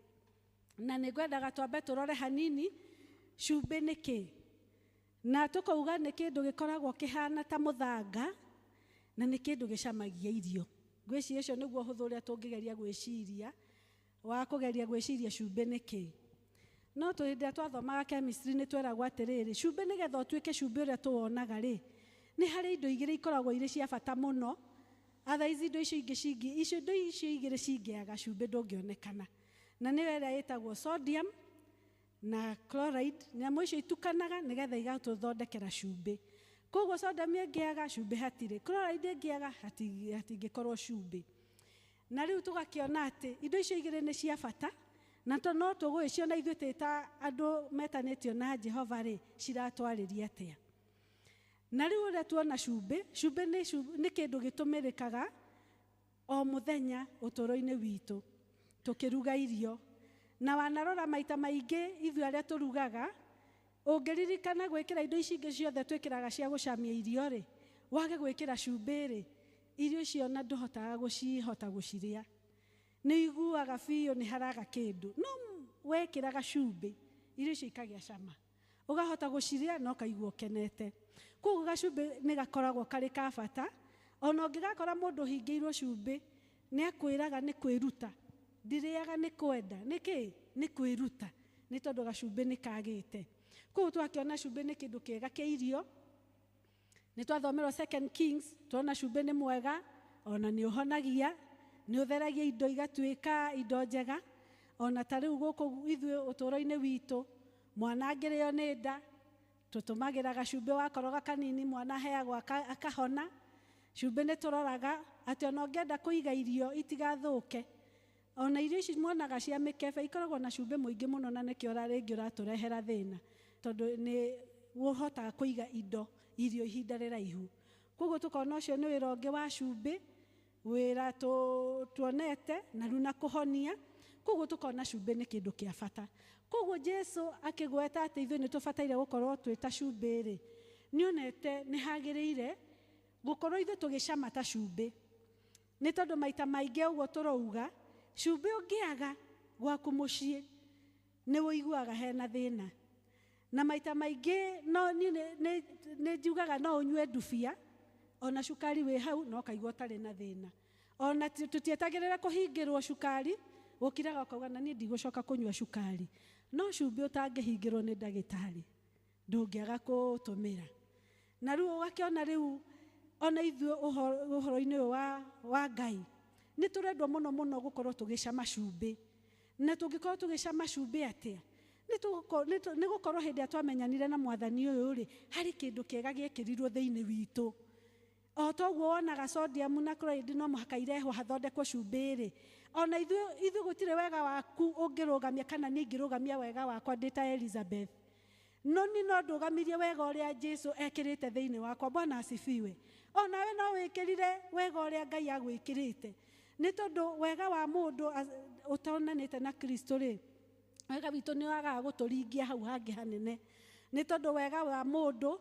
Na nĩ ngwendaga twambe tũrore hanini cumbĩ nĩ kĩ. Na tũkauga nĩ kĩndũ gĩkoragwo kĩhana ta mũthanga, na nĩ kĩndũ gĩcamagia irio. Ngwĩciria ũcio nĩguo ũhũthũ ũrĩa tũngĩgeria gwĩciria, wa kũgeria gwĩciria cumbĩ nĩ kĩ. No hĩndĩ ĩrĩa twathomaga chemistry nĩ tweragwo atĩrĩrĩ, cumbĩ nĩgetha ũtuĩke cumbĩ ũrĩa tũwonaga rĩ, nĩ harĩ indo igĩrĩ ikoragwo irĩ cia bata mũno. Otherwise indo icio ingĩ icio indo icio igĩrĩ cingĩaga cumbĩ ndũngĩonekana. Na nĩyo ĩrĩa ĩtagwo sodium na chloride. Nyamũ icio itukanaga nĩgetha igatũthondekera cumbĩ. Koguo sodium ĩngĩaga cumbĩ hatirĩ, chloride ĩngĩaga hatingĩkorwo cumbĩ. Na rĩu tũgakĩona atĩ indo icio igĩrĩ nĩ cia bata, na no tũgũgĩciona ithuĩ twĩ ta andũ metanĩtio na Jehova rĩ, ciratwarĩria atĩa. Na rĩu ũrĩa tuona cumbĩ, cumbĩ nĩ kĩndũ gĩtũmĩrĩkaga o mũthenya ũtũũro-inĩ witũ tũkĩruga irio. Na wanarora maita maingĩ ithuĩ arĩa tũrugaga, ũngĩririkana gwĩkĩra indo ici ingĩ ciothe twĩkĩraga cia gũcamia irio rĩ, wage gwĩkĩra cumbĩ rĩ, irio icio na ndũhotaga gũcihota gũcirĩa. Nĩ ũiguaga biũ nĩ haraga kĩndũ. No wekĩraga cumbĩ, irio icio ikagĩa cama. Ũgahota gũcirĩa na ũkaigua ũkenete. Koguo gacumbĩ nĩ gakoragwo karĩ ka bata. Ona ũngĩgakora mũndũ ũhingĩirwo cumbĩ, nĩ akwĩraga nĩ kwĩruta. Ndirĩaga nĩ kwenda. Nĩkĩ? Nĩ kwĩruta. Nĩ tondũ gacumbĩ nĩ kagĩte. Koguo twakĩona cumbĩ nĩ kĩndũ kĩega kĩa irio. Nĩ twathomerwo Second Kings, tuona cumbĩ nĩ mwega, ona nĩ ũhonagia, nĩ ũtheragia indo igatuĩka indo njega. Ona ta rĩu gũkũ ithuĩ ũtũũro-inĩ witũ, mwana angĩrĩo nĩ nda, tũtũmagĩra gacumbĩ wakoroga kanini, mwana aheagwo akahona. Cumbĩ nĩ tũroraga atĩ ona ũngĩenda kũiga irio itigathũke, ona irio ici muonaga cia mĩkebe ikoragwo na cumbĩ mũingĩ mũno, na nĩkĩo rĩngĩ ũratũrehera thĩna, tondũ nĩ ũhotaga kũiga indo irio ihinda rĩraihu. Koguo tũkona ũcio nĩ wĩra ũngĩ wa cumbĩ, wĩra tuonete na rĩu na kũhonia. Koguo tũkona cumbĩ nĩ kĩndũ kĩa bata. Koguo Jesu akĩgweta atĩ ithuĩ nĩ tũbataire gũkorwo twĩ ta cumbĩ rĩ, nĩonete nĩ hagĩrĩire gũkorwo ithuĩ tũgĩcama ta cumbĩ. Nĩ tondũ maita maingĩ ũguo tũrauga, cumbĩ ũngĩaga gwaku mũciĩ nĩ ũiguaga hena thĩna. Na maita maingĩ no niĩ nĩ njugaga no ũnyue ndubia ona cukari wĩ hau no ũkaigua ũtarĩ na thĩna. Ona tũtietagĩrĩra kũhingĩrwo cukari, ũkiraga ũkauga na niĩ ndigũcoka kũnyua cukari. No cumbĩ ũtangĩhingĩrwo nĩ ndagĩtarĩ ndũngĩaga kũũtũmĩra. Na rĩu ũgakĩona rĩu ona ithuĩ ũhoro-inĩ ũyũ wa Ngai nĩ tũrendwo mũno mũno gũkorwo tũgĩcama cumbĩ. Na tũngĩkorwo tũgĩcama cumbĩ atĩa? Nĩ gũkorwo hĩndĩ ĩrĩa twamenyanire na mwathani ũyũ rĩ, harĩ kĩndũ kĩega gĩekĩrirwo thĩinĩ witũ. O toguo wonaga sodium na chloride no mũhaka irehwo hathondekwo cumbĩ rĩ, ona ithuĩ gũtirĩ wega waku ũngĩrũgamia kana niĩ ingĩrũgamia wega wakwa ndĩ ta Elizabeth. No niĩ no ndũgamirie wega ũrĩa Jesu ekĩrĩte thĩinĩ wakwa. Bwana asifiwe. Onawe no wĩkĩrire wega ũrĩa Ngai agwĩkĩrĩte. Nĩ tondũ wega wa mũndũ ũtonanĩte na Kristo rĩ, wega witũ nĩ wagaga gũtũringia hau hangĩ hanene. Nĩ tondũ wega wa mũndũ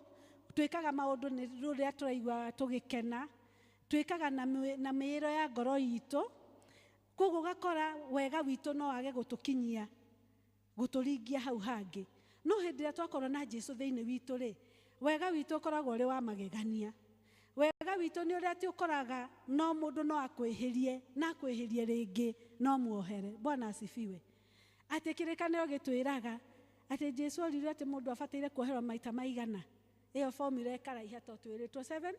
twĩkaga maũndũ nĩ rũrĩa tũraigua tũgĩkena, twĩkaga na mĩĩro ya ngoro itũ. Koguo ũgakora wega witũ no wage gũtũkinyia, gũtũringia hau hangĩ. No hĩndĩ ĩrĩa twakorwo na Jesu thĩinĩ witũ rĩ, wega witũ ũkoragwo ũrĩ wa magegania. Wega witũ nĩ ũrĩa atĩ ũkoraga no mũndũ no akwĩhĩrie na akwĩhĩrie rĩngĩ no muohere. Bwana asifiwe. Atĩ kĩrĩkanĩro gĩtwĩraga atĩ Jesu oririe atĩ mũndũ abataire kuoherwo maita maigana. Ĩyo formula ĩkaraiha to twĩrĩtwo 7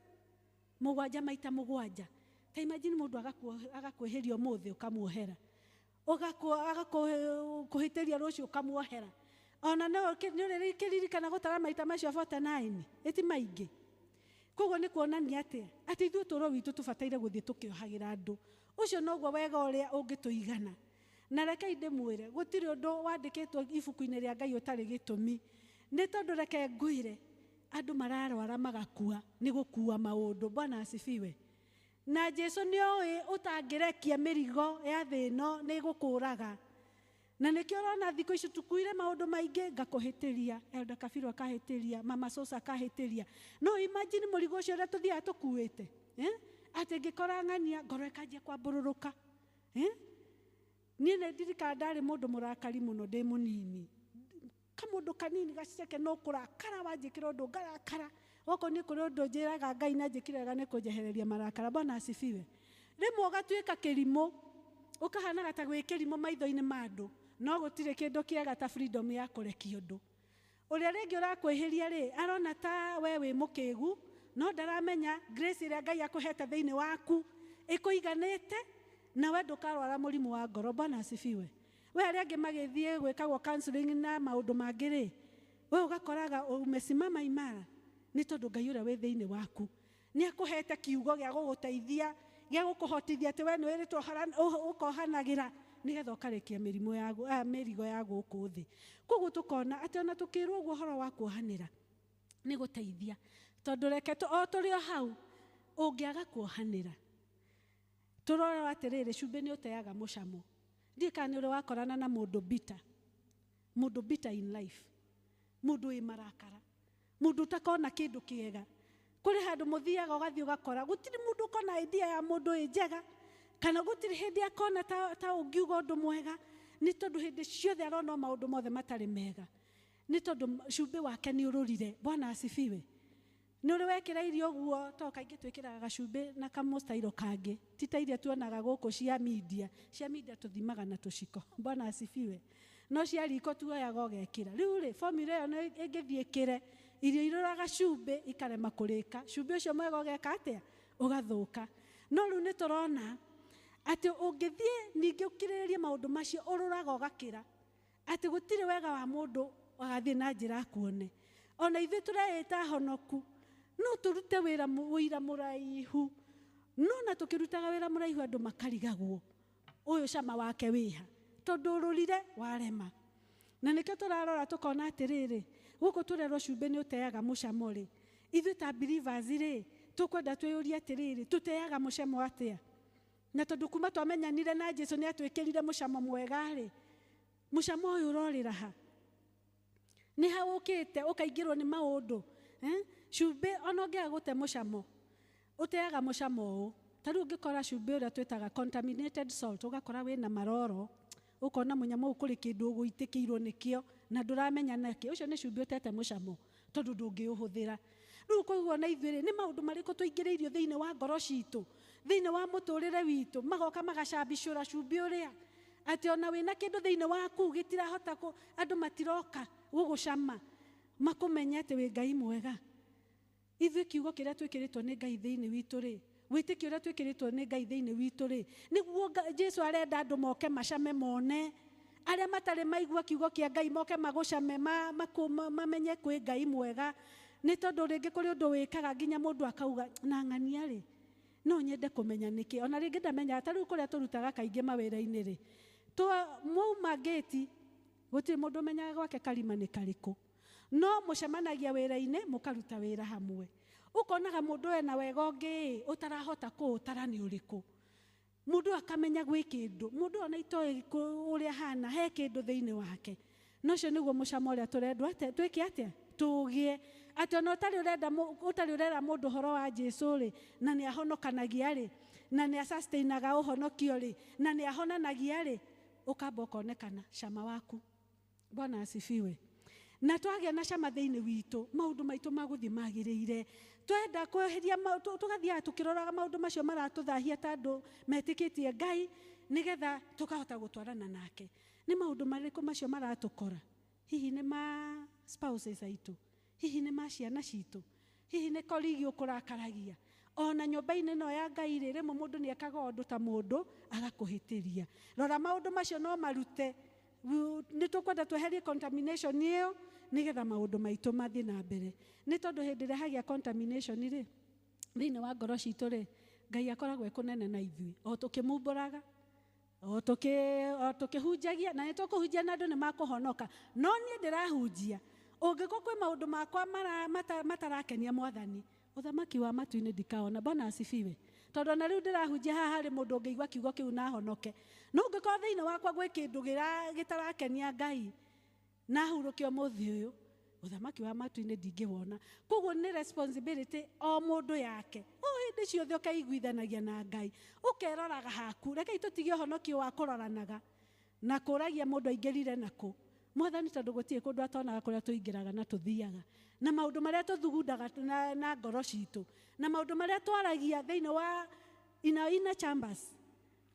mũgwanja maita mũgwanja. Ta imagine mũndũ agakwĩhĩria ũmũthĩ ũkamuohera, agakũhĩtĩria rũciũ ũkamuohera. Ona no nĩũrĩkĩririkana gũtara maita macio 49 ĩti maingĩ. Koguo nĩ kuonania atĩa? Atĩ ithuĩ ũtũũro witũ tũbataire gũthiĩ tũkĩohagĩra andũ. Ũcio noguo wega ũrĩa ũngĩtũigana. Na rekei ndĩmwĩre, gũtirĩ ũndũ wandĩkĩtwo ibuku-inĩ rĩa Ngai ũtarĩ gĩtũmi. Nĩ tondũ reke ngwĩre, andũ mararwara magakua nĩ gũkua maũndũ. Bwana asifiwe. Na Jesu nĩ oĩ ũtangĩrekia mĩrigo ya thĩ ĩno nĩ ĩgũkũraga. Na nĩkĩo ũrona thikũ ici tukuire maũndũ maingĩ, ngakũhĩtĩria, Elder Kabiru akahĩtĩria, Mama Sosa akahĩtĩria. No imagine mũrigo ũcio ũrĩa tũthiaga tũkuĩte, atĩ ngĩkora ng'ania ngoro ĩkanjia kwambũrũrũka. Niĩ nĩ ndirikanaga ndarĩ mũndũ mũrakari mũno ndĩ mũnini. Kamũndũ kanini gaceke no kũrakara wanjĩkĩra ũndũ ngarakara. Okorwo nĩ kũrĩ ũndũ njĩraga Ngai na njĩkire wega nĩ kũnjehereria marakara. Bwana asifiwe. Rĩmwe ũgatuĩka kĩrimũ, ũkahanaga ta gwĩ kĩrimũ maitho-inĩ ma andũ, no gũtirĩ kĩndũ kĩega ta freedom ya kũrekia ũndũ. Ũrĩa rĩngĩ ũrakwĩhĩria rĩ, arona ta we wĩ mũkĩgu, no ndaramenya grace ĩrĩa Ngai akũhete thĩinĩ waku ĩkũiganĩte, na we ndũkarwara mũrimũ wa ngoro. Bwana asifiwe. We arĩa angĩ magĩthiĩ gwĩkagwo counseling na maũndũ mangĩ rĩ, we ũgakoraga umesimama imara nĩ tondũ Ngai ũrĩa wĩ thĩinĩ waku nĩ akũhete kiugo gĩa gũgũteithia, gĩa gũkũhotithia atĩ we nĩ wĩrĩtwo ũkohanagĩra nĩgetha ũkarĩkia mĩrimũ ya mĩrigo ya gũkũ thĩ. Koguo tũkona atĩ ona tũkĩrwo ũguo ũhoro wa kuohanĩra nĩ gũteithia, tondũ reke o tũrĩ o hau ũngĩaga kuohanĩra, tũrora atĩrĩrĩ, cumbĩ nĩ ũteaga mũcamo. Ndiũĩ kana nĩ ũrĩ wakorana na mũndũ bitter, mũndũ bitter in life, mũndũ wĩ marakara, mũndũ ũtakona kĩndũ kĩega. Kũrĩ handũ mũthiaga ũgathiĩ ũgakora gũtirĩ mũndũ ũkona idea ya mũndũ ĩ njega, kana gũtirĩ hĩndĩ akona ta ũngiuga ũndũ mwega, nĩ tondũ hĩndĩ ciothe arona o maũndũ mothe matarĩ mega, nĩ tondũ cumbĩ wake nĩ ũrũrire. Bwana asifiwe. Nĩ ũrĩ wekĩra irio ũguo, to kaingĩ twĩkĩraga gacumbĩ na kamũstairo kangĩ, ti ta iria tuonaga gũkũ cia media. Cia media tũthimaga na tũciko. Bwana asifiwe. No cia riko tuoyaga ũgekĩra. Rĩu rĩ, formula ĩyo nĩ ĩngĩthiĩ ĩkĩre irio irũraga cumbĩ ikarema kũrĩka, cumbĩ ũcio mwega ũgeka atĩa? Ũgathũka. No rĩu nĩ tũrona atĩ ũngĩthiĩ ningĩ ũkirĩrĩrie maũndũ macio, ũrũraga ũgakĩra, atĩ gũtirĩ wega wa mũndũ agathiĩ na njĩra akuone. Ona ithuĩ tũreĩta honoku, no tũrute wĩra ũira mũraihu, no na tũkĩrutaga wĩra mũraihu andũ makarigagwo ũyũ cama wake wĩha, tondũ ũrũrire warema. Na nĩkĩo tũrarora tũkona atĩrĩrĩ, gũkũ tũrerwo cumbĩ nĩ ũteaga mũcamo rĩ, ithuĩ ta believers rĩ, tũkwenda twĩyũrie atĩrĩrĩ, tũteaga mũcamo atĩa? Na tondũ kuma twamenyanire na Jesu nĩ atwĩkĩrire mũcamo mwega rĩ, mũcamo ũyũ ũrorĩra ha? Nĩ ha ũkĩte ũkaingĩrwo nĩ maũndũ? Cumbĩ ona ũngĩaga gũte mũcamo, ũteaga mũcamo ũũ. Ta rĩu ũngĩkora cumbĩ ũrĩa twĩtaga contaminated salt, ũgakora wĩna maroro, ũkona mũnyamũ ũyũ kũrĩ kĩndũ ũgũitĩkĩirwo nĩkĩo na ndũramenya nakĩ, ũcio nĩ cumbĩ ũtete mũcamo tondũ ndũngĩũhũthĩra. Rĩu koguo na ithuĩ rĩ, nĩ maũndũ marĩkũ tũingĩrĩirio thĩinĩ wa ngoro citũ Thĩinĩ wa mũtũrĩre witũ magoka magacambicũra cumbĩ ũrĩa atĩ ona wĩna kĩndũ thĩinĩ waku gĩtirahota andũ matiroka gũgũcama makũmenye atĩ wĩ Ngai mwega. Ithuĩ kiugo kĩrĩa twĩkĩrĩtwo nĩ Ngai thĩinĩ witũ rĩ, wĩtĩkio ũrĩa twĩkĩrĩtwo nĩ Ngai thĩinĩ witũ rĩ, nĩguo Jesu arenda andũ moke macame mone. Arĩa matarĩ maigua kiugo kĩa Ngai moke magũcame mamenye kwĩ Ngai mwega. Nĩ tondũ rĩngĩ kũrĩ ũndũ wĩkaga nginya mũndũ akauga na ng'ania rĩ, no nyende kũmenya nĩkĩ. Ona rĩngĩ ndamenyaga, ta rĩu kũrĩa tũrutaga kaingĩ mawĩra-inĩ rĩ, mwauma ngĩti gũtirĩ mũndũ ũmenyaga gwake karima nĩ karĩkũ, no mũcemanagia wĩra-inĩ mũkaruta wĩra hamwe. Ũkonaga mũndũ ena wega ũngĩ ũtarahota kũũtara nĩ ũrĩkũ. Mũndũ akamenya gwĩ kĩndũ, mũndũ ona itoĩ ũrĩa hana, he kĩndũ thĩinĩ wake. Na ũcio nĩguo mũcamo ũrĩa tũrendwo atĩa, twĩke atĩa, tũgĩe. Atĩ ona ũtarĩ ũrenda ũtarĩ ũrera mũndũ ũhoro wa Jesu rĩ, na nĩ ahonokanagia rĩ, na nĩ asustainaga ũhonokio rĩ, na nĩ ahonanagia rĩ, ũkamba ũkonekana cama waku. Bwana asifiwe. Na twagĩa na cama thĩinĩ witũ, maũndũ maitũ magũthiĩ magĩrĩire. Twenda kweheria tũgathiaga tũkĩroraga maũndũ macio maratũthahia ta andũ metĩkĩtie Ngai, nĩgetha tũkahota gũtwarana nake. Nĩ maũndũ marĩkũ macio maratũkora? Hihi nĩ ma spouses aitũ? Hihi nĩ ma ciana citũ? Hihi nĩ colleague ũkũrakaragia? Ona nyũmba-inĩ ĩno ya Ngai rĩ, rĩmwe mũndũ nĩ ekaga ũndũ ta mũndũ agakũhĩtĩria. Rora maũndũ macio no marute. Nĩ tũkwenda tweherie contamination ĩyo nĩgetha maũndũ maitũ mathiĩ na mbere. Nĩ tondũ hĩndĩ ĩrĩa hagĩa contamination rĩ, thĩinĩ wa ngoro citũ rĩ, Ngai akoragwo e kũnene na ithuĩ, o tũkĩmumbũraga, o tũkĩhunjagia, na nĩ tũkũhunjia na andũ nĩ makũhonoka. No niĩ ndĩrahunjia, ũngĩkorwo kwĩ maũndũ makwa matarakenia Mwathani, ũthamaki wa matu-inĩ ndikaona. Bwana asifiwe. Tondũ ona rĩu ndĩrahunjia haha harĩ mũndũ ũngĩigua kiugo kĩu na ahonoke. No ũngĩkorwo thĩinĩ wakwa gwĩ kĩndũ gĩtarakenia Ngai, na hurũke ũmũthĩ ũyũ, ũthamaki wa matu-inĩ ndingĩwona. Koguo nĩ responsibility o mũndũ yake. O hĩndĩ ciothe ũkaiguithanagia na Ngai, ũkeroraga haku. Rekei tũtige ũhonokio wa kũroranaga na kũragia mũndũ aingĩrire nakũ. Mwathani tondũ gũtirĩ kũndũ atonaga kũrĩa tũingĩraga na tũthiaga, na maũndũ marĩa tũthugundaga na ngoro citũ, na maũndũ marĩa twaragia thĩinĩ wa ina chambers,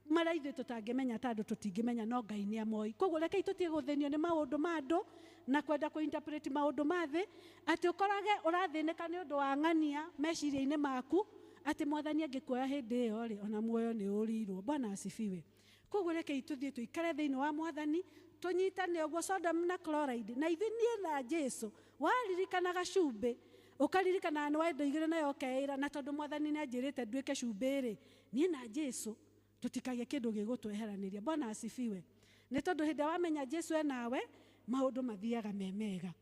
marĩa ithuĩ tũtangĩmenya ta andũ tũtingĩmenya, no Ngai nĩ amoĩ. Koguo rekei tũtige gũthĩnio nĩ maũndũ ma andũ na kwenda kũ-interpret maũndũ ma thĩ, atĩ ũkorage ũrathĩnĩka nĩ ũndũ wa ng'ania meciria-inĩ maku, atĩ Mwathani angĩkuoya hĩndĩ ĩyo rĩ, ona muoyo nĩ ũrirwo. Bwana asifiwe. Koguo rekei tũthiĩ tũikare thĩinĩ wa Mwathani, tũnyitane ũguo sodium na chloride, na ithuĩ niĩ na Jesu. Waririkanaga cumbĩ, ũkaririkana nĩ wa indo igĩrĩ nayo ũkeĩra, na tondũ Mwathani nĩ anjĩrĩte nduĩke cumbĩ rĩ, niĩ na Jesu tũtikagĩe kĩndũ gĩgũtweheranĩria. Bwana asifiwe. Nĩ tondũ hĩndĩ ĩrĩa wamenya Jesu e nawe, maũndũ mathiaga me mega.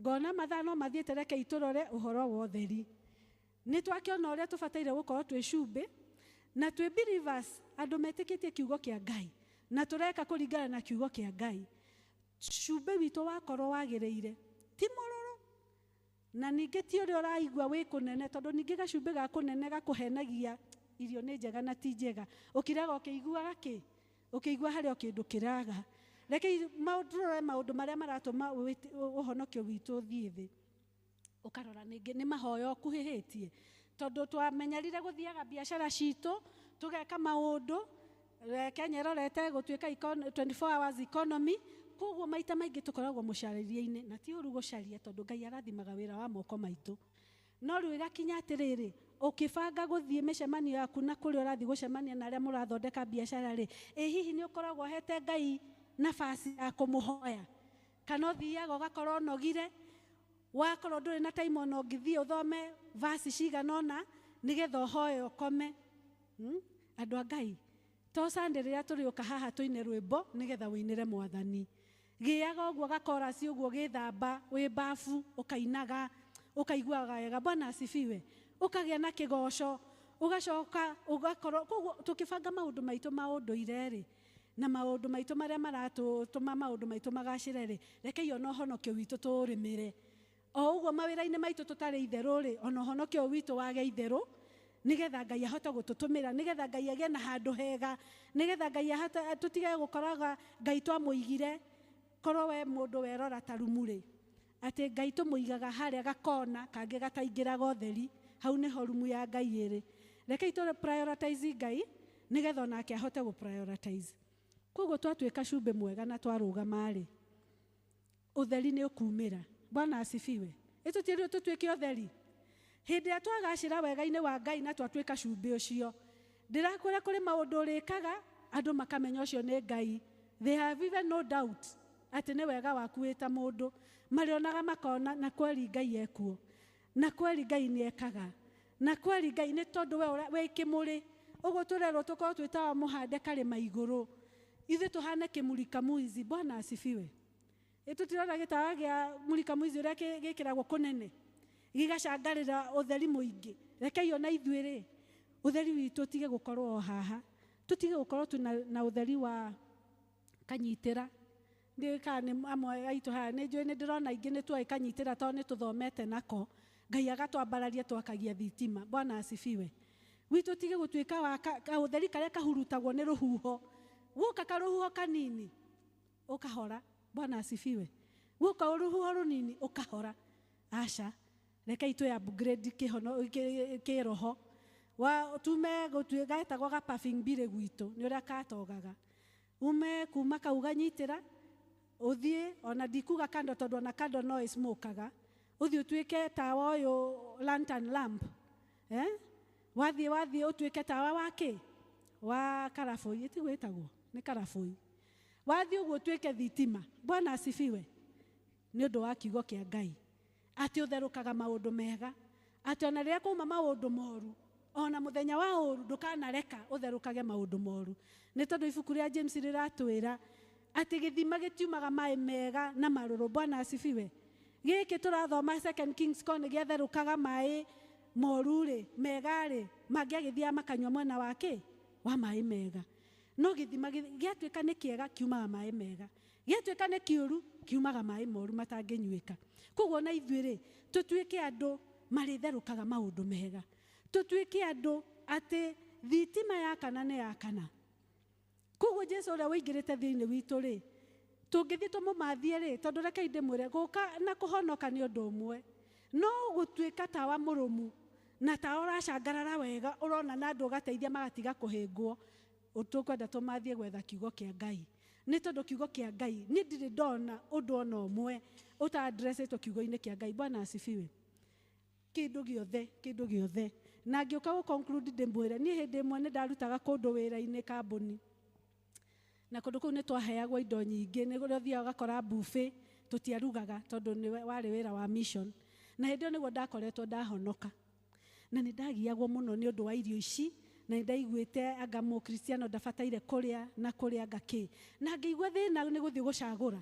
Ngona mathaa no mathiĩte, rekei tũrore ũhoro wa ũtheri. Nĩ twakĩona ũrĩa tũbataire gũkorwo twĩ cumbĩ, na twĩ believers, andũ metĩkĩtie kiugo kĩa Ngai, na tũreka kũringana na kiugo kĩa Ngai. Cumbĩ witũ wakorwo wagĩrĩire, ti mũrũrũ, na ningĩ ti ũrĩa ũraigua wĩ kũnene, tondũ ningĩ gacumbĩ ga kũnene gakũhenagia irio nĩ njega na ti njega. Ũkiraga ũkĩiguaga kĩ? Ũkĩigua harĩ o kĩndũ kĩraga. Rekei tũrore maũndũ marĩa maratũma ũhonokio witũ ũthiĩ thĩ. Ũkarora ningĩ nĩ mahoya ũkuhĩhĩtie, tondũ twamenyerire gũthiaga biacara citũ, tũgeka maũndũ. Kenya ĩrorete gũtuĩka 24 hours economy, koguo maita maingĩ tũkoragwo mũcarĩrie-inĩ, na ti ũru gũcaria tondũ Ngai arathimaga wĩra wa moko maitũ. No rĩu ĩgakinya atĩrĩrĩ, ũkĩbanga gũthiĩ mĩcemanio yaku na kũrĩa ũrathiĩ gũcemania na arĩa mũrathondeka biacara rĩ, ĩ hihi nĩ ũkoragwo ũhete Ngai nafasi ya kũmũhoya? Kana ũthiaga ũgakorwo ũnogire, wakorwo ndũrĩ na time ona ũngĩthiĩ ũthome verse cigana ũna nĩgetha ũhoe ũkome. Andũ a Ngai, to Sunday rĩrĩa tũrĩũka haha tũine rwĩmbo nĩgetha ũinĩre Mwathani. Gĩaga ũguo gakorasi ũguo gĩthamba wĩ bafu ũkainaga ũkaiguaga wega. Bwana asifiwe. Ũkagĩa na kĩgoco, ũgacoka ũgakorwo. Koguo tũkĩbanga maũndũ maitũ ma ũndũire rĩ, na maũndũ maitũ marĩa maratũma maũndũ maitũ magacĩre rĩ, rekei ona ũhonokio witũ tũũrĩmĩre. O ũguo mawĩra-inĩ maitũ tũtarĩ itherũ rĩ, ona ũhonokio witũ wage itherũ, nĩgetha Ngai ahote gũtũtũmĩra, nĩgetha Ngai agĩe na handũ hega, nĩgetha Ngai ahote, tũtige gũkoraga Ngai twamũigire. Korwo we mũndũ werora ta rumu rĩ, atĩ Ngai tũmũigaga harĩa gakona kangĩ gataingĩraga ũtheri, hau nĩho rumu ya Ngai ĩrĩ. Rekei tũ prioritize Ngai nĩgetha onake ahote gũ prioritize. Koguo twatuĩka cumbĩ mwega na twarũgama rĩ, ũtheri nĩ ũkumĩra. Bwana asifiwe. Ĩtũtiĩrwo tũtuĩke ũtheri. Hĩndĩ ĩrĩa twagacĩra wega-inĩ wa Ngai na twatuĩka cumbĩ ũcio, ndĩrakwĩra kũrĩ maũndũ ũrĩkaga andũ makamenya ũcio nĩ Ngai. They have even no doubt atĩ nĩ wega waku wĩ ta mũndũ. Marĩonaga makona na kweri Ngai ekuo, na kweri Ngai nĩ ekaga, na kweri Ngai nĩ tondũ we wĩ kĩmũrĩ. Ũguo tũrerwo tũkorwo twĩ tawa mũhande karĩma igũrũ, ithuĩ tũhane kĩmurika muizi. Bwana asifiwe. Ĩtũtirona gĩtawa gĩa murika muizi ũrĩa gĩkĩragwo kũnene gĩgacangarĩra ũtheri mũingĩ. Rekei ona ithuĩ rĩ, ũtheri witũ ũtige gũkorwo o haha, tũtige gũkorwo twĩna na ũtheri wa kanyitĩra. Ndiũĩ kana nĩ amwe aitũ haha, nĩ njũĩ nĩ ndĩrona aingĩ nĩ tuoĩ kanyitĩra tondũ nĩ tũthomete nako. Ngai agatwambararia twakagia thitima. Bwana asifiwe. Witũ tige gũtuĩka wa kaũtheri karĩa kahurutagwo nĩ rũhuho. Guoka karũhuho kanini ũkahora. Bwana asifiwe. Guoka rũhuho rũnini ũkahora. Aca, rekei twĩ upgrade kĩhono kĩroho. Wa tume gũtuĩka getagwo ga puffing mbirĩ gwitũ nĩ ũrĩa katogaga. Ume kuma kau ganyitĩra ũthiĩ, ona ndikuga kando tondũ ona kando no ĩsmokaga. Ũthiĩ ũtuĩke tawa ũyũ lantern lamp. Wathiĩ wathiĩ ũtuĩke tawa wa kĩ? Wa karabũi, ĩtiguo ĩtagwo? Nĩ karabũi. Wathiĩ ũguo ũtuĩke thitima. Bwana asifiwe. Nĩ ũndũ wa kiugo kĩa Ngai. Atĩ ũtherũkaga maũndũ mega. Atĩ ona rĩrĩa kwauma maũndũ moru, ona mũthenya wa ũru ndũkanareka ũtherũkage maũndũ moru. Nĩ tondũ ibuku rĩa James rĩratwĩra atĩ gĩthima gĩtiumaga maĩ mega na marũrũ. Bwana asifiwe. Gĩkĩ tũrathoma Second Kings ko nĩ gĩatherũkaga maĩ moru rĩ, mega rĩ, mangĩagĩthiaga makanyua mwena wa kĩ? Wa maĩ mega. No gĩthima gĩatuĩka nĩ kĩega kiumaga maĩ mega, gĩatuĩka nĩ kĩũru kiumaga maĩ moru matangĩnyuĩka. Koguo ona ithuĩ rĩ, tũtuĩke andũ marĩtherũkaga maũndũ mega, tũtuĩke andũ atĩ thitima yakana nĩ yakana. Koguo Jesu ũrĩa ũingĩrĩte thĩinĩ witũ rĩ, tũngĩthiĩ tũmũmathie rĩ, tondũ rekei ndĩmwĩre, gũka na kũhonoka nĩ ũndũ ũmwe, no gũtuĩka tawa mũrũmu na tawa ũracangarara wega ũrona na andũ ũgateithia magatiga kũhĩngwo, tũkwenda tũmathie gwetha kiugo kĩa Ngai. Nĩ tondũ kiugo kĩa Ngai niĩ ndirĩ ndona ũndũ ona ũmwe ũta-addressĩtwo kiugo-inĩ kĩa Ngai. Bwana asifiwe. Kĩndũ gĩothe, kĩndũ gĩothe. Na ngĩũka gũ conclude ndĩmwĩre, niĩ hĩndĩ ĩmwe nĩ ndarutaga kũndũ wĩra-inĩ kambuni, na kũndũ kũu nĩ twaheagwo indo nyingĩ, nĩ kũrĩa ũthiaga ũgakora buffet, tũtiarugaga tondũ nĩ warĩ wĩra wa mission. Na hĩndĩ ĩyo nĩguo ndakoretwo ndahonoka, na nĩ ndagiagwo mũno nĩ ũndũ wa irio ici, na nĩ ndaiguĩte anga mũkristiano ndabataire kũrĩa na kũrĩa anga kĩ, na ngĩigua thĩna nĩ gũthiĩ gũcagũra.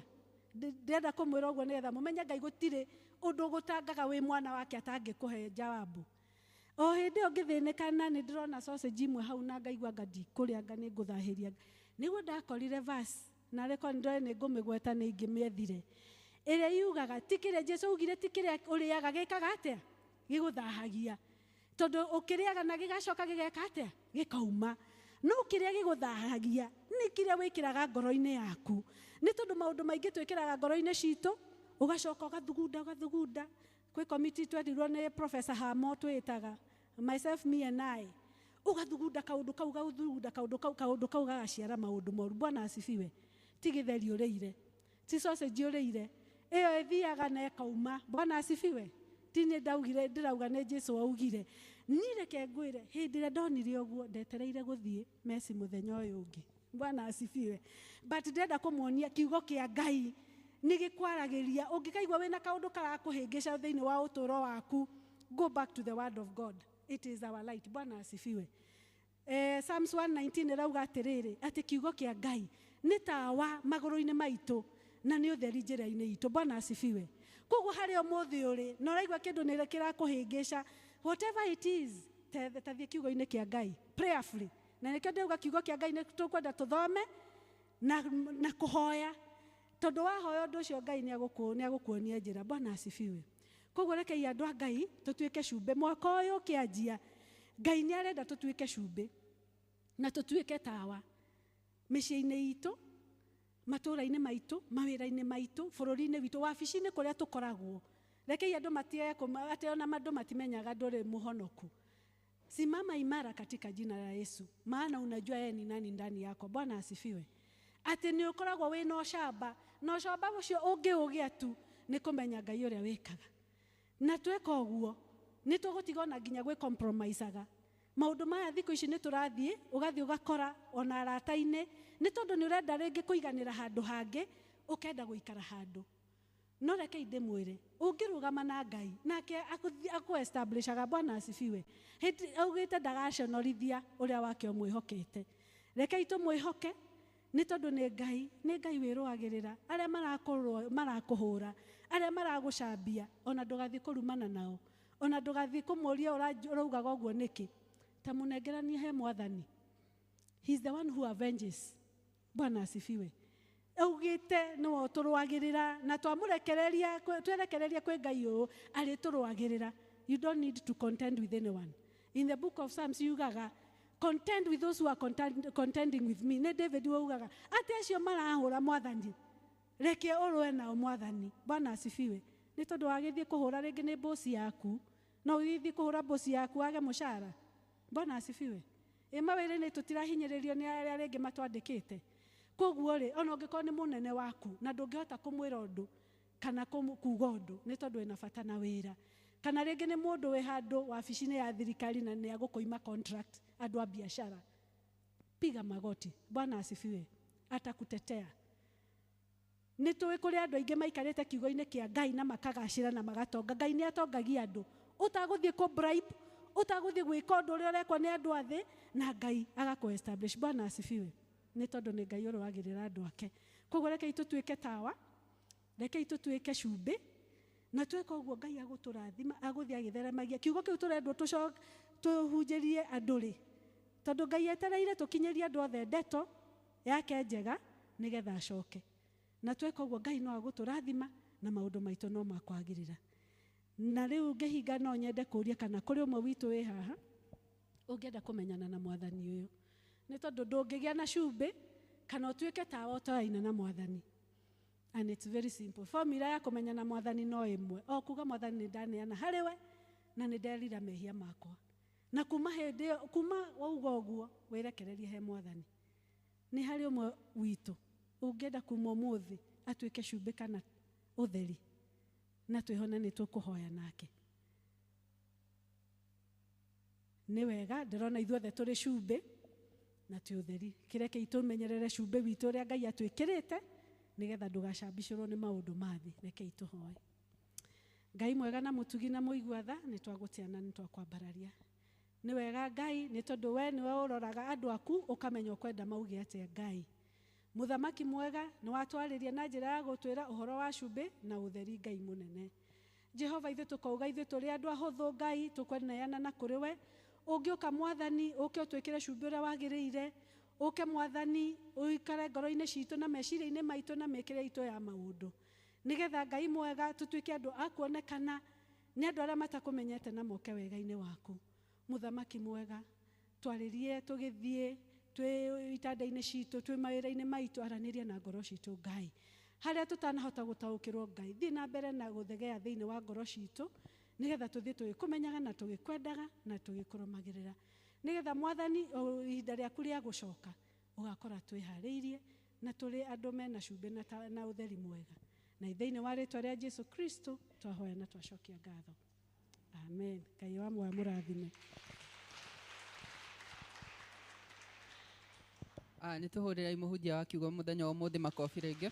Ndĩrenda kũmwĩra ũguo nĩgetha mũmenye Ngai gũtirĩ ũndũ ũgũtangaga wĩ mwana wake atangĩkũhe jawabu. O hĩndĩ ĩyo ngĩthĩnĩka na nĩ ndĩrona sausage imwe hau na ngaigua anga ndikũrĩa, anga nĩ ngũthahĩria. Nĩguo ndakorire verse, na rĩkorwo nĩ ndoĩ nĩ ngũmĩgweta nĩ ingĩmĩethire, ĩrĩa yugaga ti kĩrĩa Jesu augire, ti kĩrĩa ũrĩaga gĩkaga atĩa? Gĩgũthahagia. Tondũ ũkĩrĩaga na gĩgacoka gĩgeka atĩa? Gĩkauma. No kĩrĩa gĩgũthahagia nĩ kĩrĩa wĩkĩraga ngoro-inĩ yaku. Nĩ tondũ maũndũ maingĩ twĩkĩraga ngoro-inĩ citũ, ũgacoka ũgathugunda ũgathugunda. Kwĩ committee twerirwo nĩ Professor Hamo twĩtaga myself, me and I. Ũgathugunda kaũndũ kau, ũgathugunda kaũndũ kau, kaũndũ kau gagaciara maũndũ moru. Bwana asifiwe. Ti gĩtheri ũrĩire, ti sausage ũrĩire, ĩyo ĩthiaga na ĩkauma. Bwana asifiwe. Ti niĩ ndaugire, ndĩrauga nĩ Jesu augire. Niĩ reke ngwĩre, hĩndĩ ĩrĩa ndonire ũguo ndetereire gũthiĩ meci mũthenya ũyũ ũngĩ. Bwana asifiwe. But ndĩrenda kũmuonia kiugo kĩa Ngai nĩ gĩkwaragĩria. Ũngĩkaigua wĩna kaũndũ karakũhĩngĩca thĩinĩ wa ũtũũro waku, go back to the word of God. It is our light. Bwana asifiwe. Psalms 119 ĩrauga atĩrĩrĩ, atĩ kiugo kĩa Ngai nĩ tawa magũrũ-inĩ maitũ na nĩ ũtheri njĩra-inĩ itũ. Bwana asifiwe. Koguo harĩa ũmũthĩ ũrĩ na ũraigua kĩndũ nĩ kĩrakũhĩngĩca, whatever it is, tathiĩ kiugo-inĩ kĩa Ngai prayerfully. Na nĩkĩo ndĩrauga kiugo kĩa Ngai nĩ tũkwenda tũthome na kũhoya, tondũ wahoya ũndũ ũcio Ngai nĩ agũkuonia njĩra. Bwana asifiwe. Koguo rekei andũ a Ngai tũtuĩke cumbĩ. Mwaka ũyũ ũkĩanjia, Ngai nĩ arenda tũtuĩke cumbĩ na tũtuĩke tawa mĩciĩ-inĩ itũ, matũũra-inĩ maitũ, mawĩra-inĩ maitũ, bũrũri-inĩ witũ, wabici-inĩ kũrĩa tũkoragwo. Rekei andũ matige atĩ ona andũ matimenyaga ndũrĩ mũhonoku. Simama imara katika jina la Yesu, maana unajua yeye ni nani ndani yako. Bwana asifiwe. Atĩ nĩ ũkoragwo wĩna ũcamba, na ũcamba ũcio ũngĩũgĩa tu nĩ kũmenya Ngai ũrĩa wĩkaga. Na tweka ũguo nĩ tũgũtiga ona nginya gwĩ compromisaga. Maũndũ maya thikũ ici nĩ tũrathiĩ, ũgathiĩ ũgakora ona arata-inĩ, nĩ tondũ nĩ ũrenda rĩngĩ kũiganĩra handũ hangĩ, ũkenda gũikara handũ. No rekei ndĩmwĩre, ũngĩrũgama na Ngai, nake akũ-establishaga. Bwana asifiwe. Hĩndĩ augĩte ndagaconorithia ũrĩa wake ũmwĩhokete. Rekei tũmwĩhoke, nĩ tondũ nĩ Ngai, nĩ Ngai wĩrũagĩrĩra. Arĩa marakũhũra, arĩa maragũcambia, ona ndũgathiĩ kũrumana nao, ona ndũgathiĩ kũmũria ũraugaga ũguo nĩkĩ. Ta mũnengeranie he Mwathani. He is the one who avenges. Bwana asifiwe. Augĩte nĩwe ũtũrũagĩrĩra, na twamũrekereria, twerekereria kwĩ Ngai ũũ, arĩtũrũagĩrĩra. You don't need to contend with anyone. In the book of Psalms yugaga, contend with those who are contending with me. Nĩ David waugaga, atĩ acio marahũra Mwathani, reke ũrũe nao Mwathani. Bwana asifiwe. Nĩ tondũ wagĩthiĩ kũhũra rĩngĩ nĩ bosi yaku, no ũgĩthiĩ kũhũra bosi yaku wage mũcara. Bwana asifiwe. Ĩ mawĩra-inĩ tũtirahinyĩrĩrio nĩ arĩa rĩngĩ matwandĩkĩte. Koguo rĩ, ona ũngĩkorwo nĩ mũnene waku na ndũngĩhota kũmwĩra ũndũ kana kuga ũndũ, nĩ tondũ wĩna bata na wĩra. Kana rĩngĩ nĩ mũndũ wĩ handũ wabici-inĩ ya thirikari na nĩ agũkũima contract, andũ a biashara. Piga magoti. Bwana asifiwe. Atakutetea. Nĩ tũĩ kũrĩ andũ aingĩ maikarĩte kiugo-inĩ kĩa Ngai na makagacĩra na magatonga. Ngai nĩ atongagia andũ. Ũtagũthiĩ kũ bribe, ũtagũthiĩ gwĩka ũndũ ũrĩa ũrekwo nĩ andũ a thĩ, na Ngai agakũ establish. Bwana asifiwe. Nĩ tondũ nĩ Ngai ũrũagĩrĩra andũ ake. Koguo rekei tũtuĩke tawa, rekei tũtuĩke cumbĩ, na tweka ũguo Ngai agũtũrathima, agũthiĩ agĩtheremagia. Kiugo kĩu tũrendwo tũhunjĩrie andũ rĩ, tondũ Ngai etereire tũkinyĩrie andũ othe ndeto yake njega nĩgetha acoke. Na tweka ũguo Ngai no agũtũrathima na maũndũ maitũ no makwagĩrĩra. Na rĩu ngĩhinga no nyende kũũria kana kũrĩ ũmwe witũ wĩ haha ũngĩenda kũmenyana na Mwathani ũyũ. Nĩ tondũ ndũngĩgĩa na cumbĩ kana ũtuĩke tawa ũtoyaine na Mwathani. And it's very simple. Formula ya kũmenya na Mwathani no ĩmwe. O kuga Mwathani nĩ ndaneana harĩ we na nĩ nderira mehia makwa. Na kuma hĩndĩ ĩyo, kuma wauga ũguo, wĩrekererie he Mwathani. Nĩ harĩ ũmwe witũ ũngĩenda kuma ũmũthĩ atuĩke cumbĩ kana ũtheri, na twĩhone nĩ tũkũhoya nake. Nĩ wega, ndĩrona ithuothe tũrĩ cumbĩ na twĩ ũtheri. Kĩrekei tũmenyerere cumbĩ witũ ũrĩa Ngai atwĩkĩrĩte, nĩgetha ndũgacambicũrwo nĩ maũndũ ma thĩ. Rekei tũhoe. Ngai mwega na mũtugi na mũigua tha, nĩ twagũtĩa na nĩ twakwambararia. Nĩ wega Ngai, nĩ tondũ we nĩwe ũroraga andũ aku ũkamenya ũkwenda mauge atĩa Ngai. Mũthamaki mwega, nĩ watwarĩria na njĩra ya gũtwĩra ũhoro wa cumbĩ na ũtheri Ngai mũnene. Jehova, ithuĩ tũkauga ithuĩ tũrĩ andũ ahũthũ Ngai, tũkweneana na kũrĩ we. Ũngĩũka Mwathani, ũke ũtwĩkĩre cumbĩ ũrĩa wagĩrĩire. Ũke Mwathani, ũikare ngoro-inĩ citũ na meciria-inĩ maitũ na mĩkĩre itũ ya maũndũ. Nĩgetha Ngai mwega tũtuĩke andũ a kuonekana nĩ andũ arĩa matakũmenyete na moke wega-inĩ waku. Mũthamaki mwega, twarĩrie tũgĩthiĩ twĩ itanda-inĩ citũ, twĩ mawĩra-inĩ maitũ, aranĩria na ngoro citũ Ngai. Harĩa tũtanahota gũtaũkĩrwo Ngai, thiĩ na mbere na gũthegea thĩinĩ wa ngoro citũ, nĩgetha tũthiĩ tũgĩkũmenyaga na tũgĩkwendaga na tũgĩkũrũmagĩrĩra. Nĩgetha Mwathani, o ihinda rĩaku rĩa gũcoka, ũgakora twĩharĩirie na tũrĩ andũ mena cumbĩ na ũtheri mwega. Na thĩinĩ wa rĩtwa rĩa Jesu Kristo twahoya na twacokia ngatho. Amen. Ngai wa muoyo mũrathime. Nĩ tũhũrĩrai mũhunjia wa kiugo mũthenya wa ũmũthĩ makobi rĩngĩ.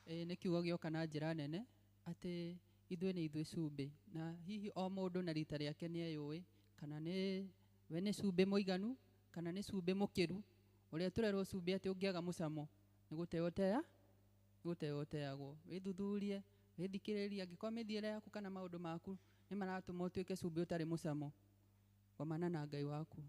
Nĩ kiugo gĩoka na njĩra nene atĩ ithuĩ nĩ ithuĩ cumbĩ, na hihi o mũndũ na rita rĩake nĩ eyũĩ kana nĩ we nĩ cumbĩ mũiganu kana nĩ cumbĩ mũkĩru. Ũrĩa tũrerwo cumbĩ atĩ ũngĩaga mũcamo nĩ gũteo tea, nĩ gũteo ũteagwo. Wĩthuthurie, wĩthikĩrĩrie, angĩkorwo mĩthiĩre yaku kana maũndũ maku nĩ maratũma ũtuĩke cumbĩ ũtarĩ mũcamo, gomana na Ngai waku.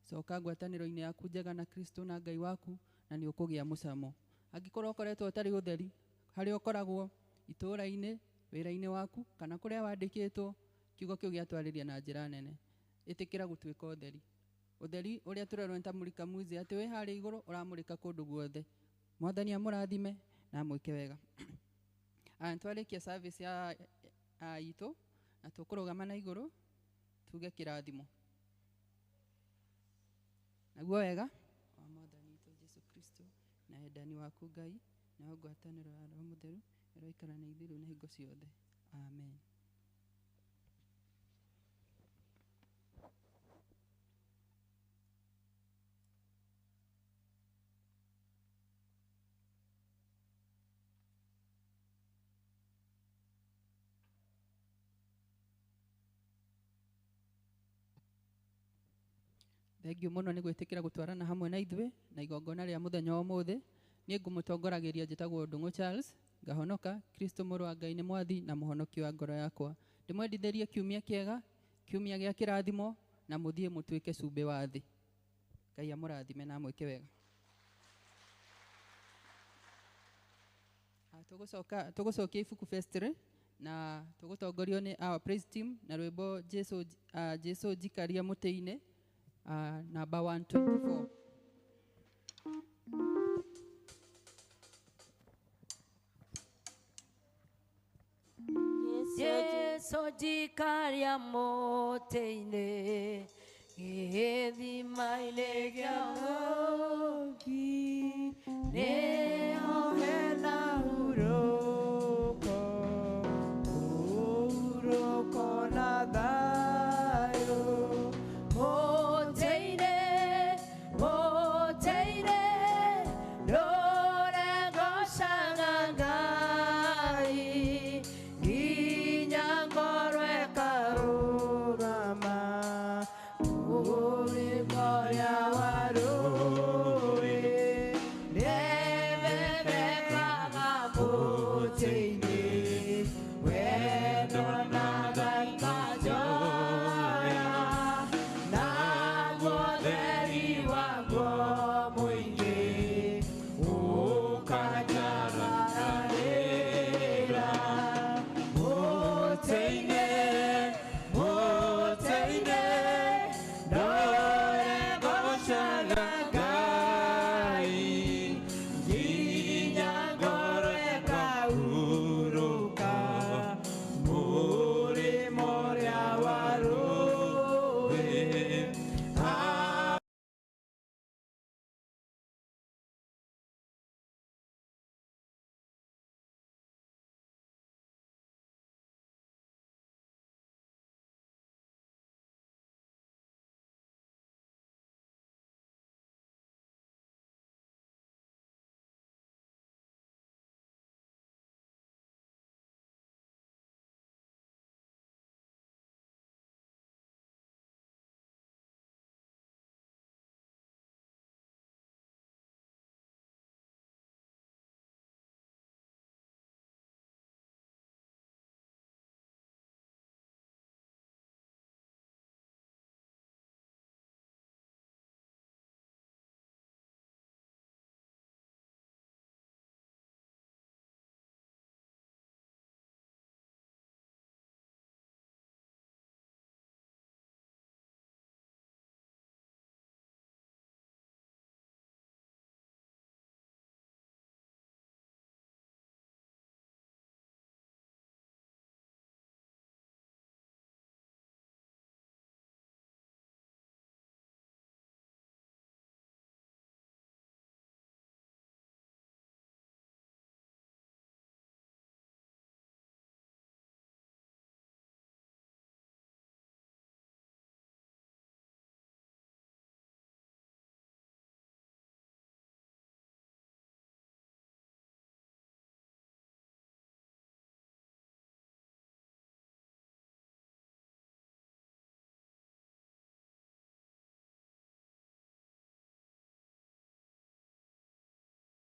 Coka ngwatanĩro-inĩ yaku njega na Kristo na Ngai waku, na nĩ ũkũgĩa mũcamo. Angĩkorwo ũkoretwo ũtarĩ ũtheri harĩa ũkoragwo itũũra-inĩ, wĩra-inĩ waku, kana kũrĩa wandĩkĩtwo, kiugo kĩu gĩatwarĩria na njĩra nene. Ĩtĩkĩra gũtuĩka ũtheri. Ũtheri ũrĩa tũrerwo nĩ ta mũrika mwizi, atĩ wĩ harĩa igũrũ ũramũrĩka kũndũ guothe. Mwathani amũrathime na amwĩke wega. Nĩtwarĩkia service ya itũ na tũkũrũgama na igũrũ. Tuge kĩrathimo. Naguo wega wa Mwathani witũ Jesu Kristo na wendani waku Ngai na ngwatanĩro ya Roho Mũtheru ĩroikara na ithuĩ rĩu na hingo ciothe. Amen. Thengiũ mũno nĩ gwĩtĩkĩra gũtwarana hamwe na ithuĩ na igongona rĩa mũthenya wa ũmũthĩ. Niĩ ngũmũtongoragĩria njĩtagwo Ndũng'ũ Charles, ngahonoka Kristo mũrũ wa Ngai nĩ mwathi na mũhonoki wa ngoro yakwa. Ndĩmwendithĩrie kiumia kĩega, kiumia gĩa kĩrathimo, na mũthiĩ mũtuĩke cumbĩ wa thĩ. Ngai amũrathime na amwĩke wega. Tũgũcokia ibuku festry na tũgũtongorio nĩ our praise team na rwĩmbo Jesu, Jesu njikaria mũtĩ-inĩ, number 124. Jesu njikaria mũtĩ-inĩ,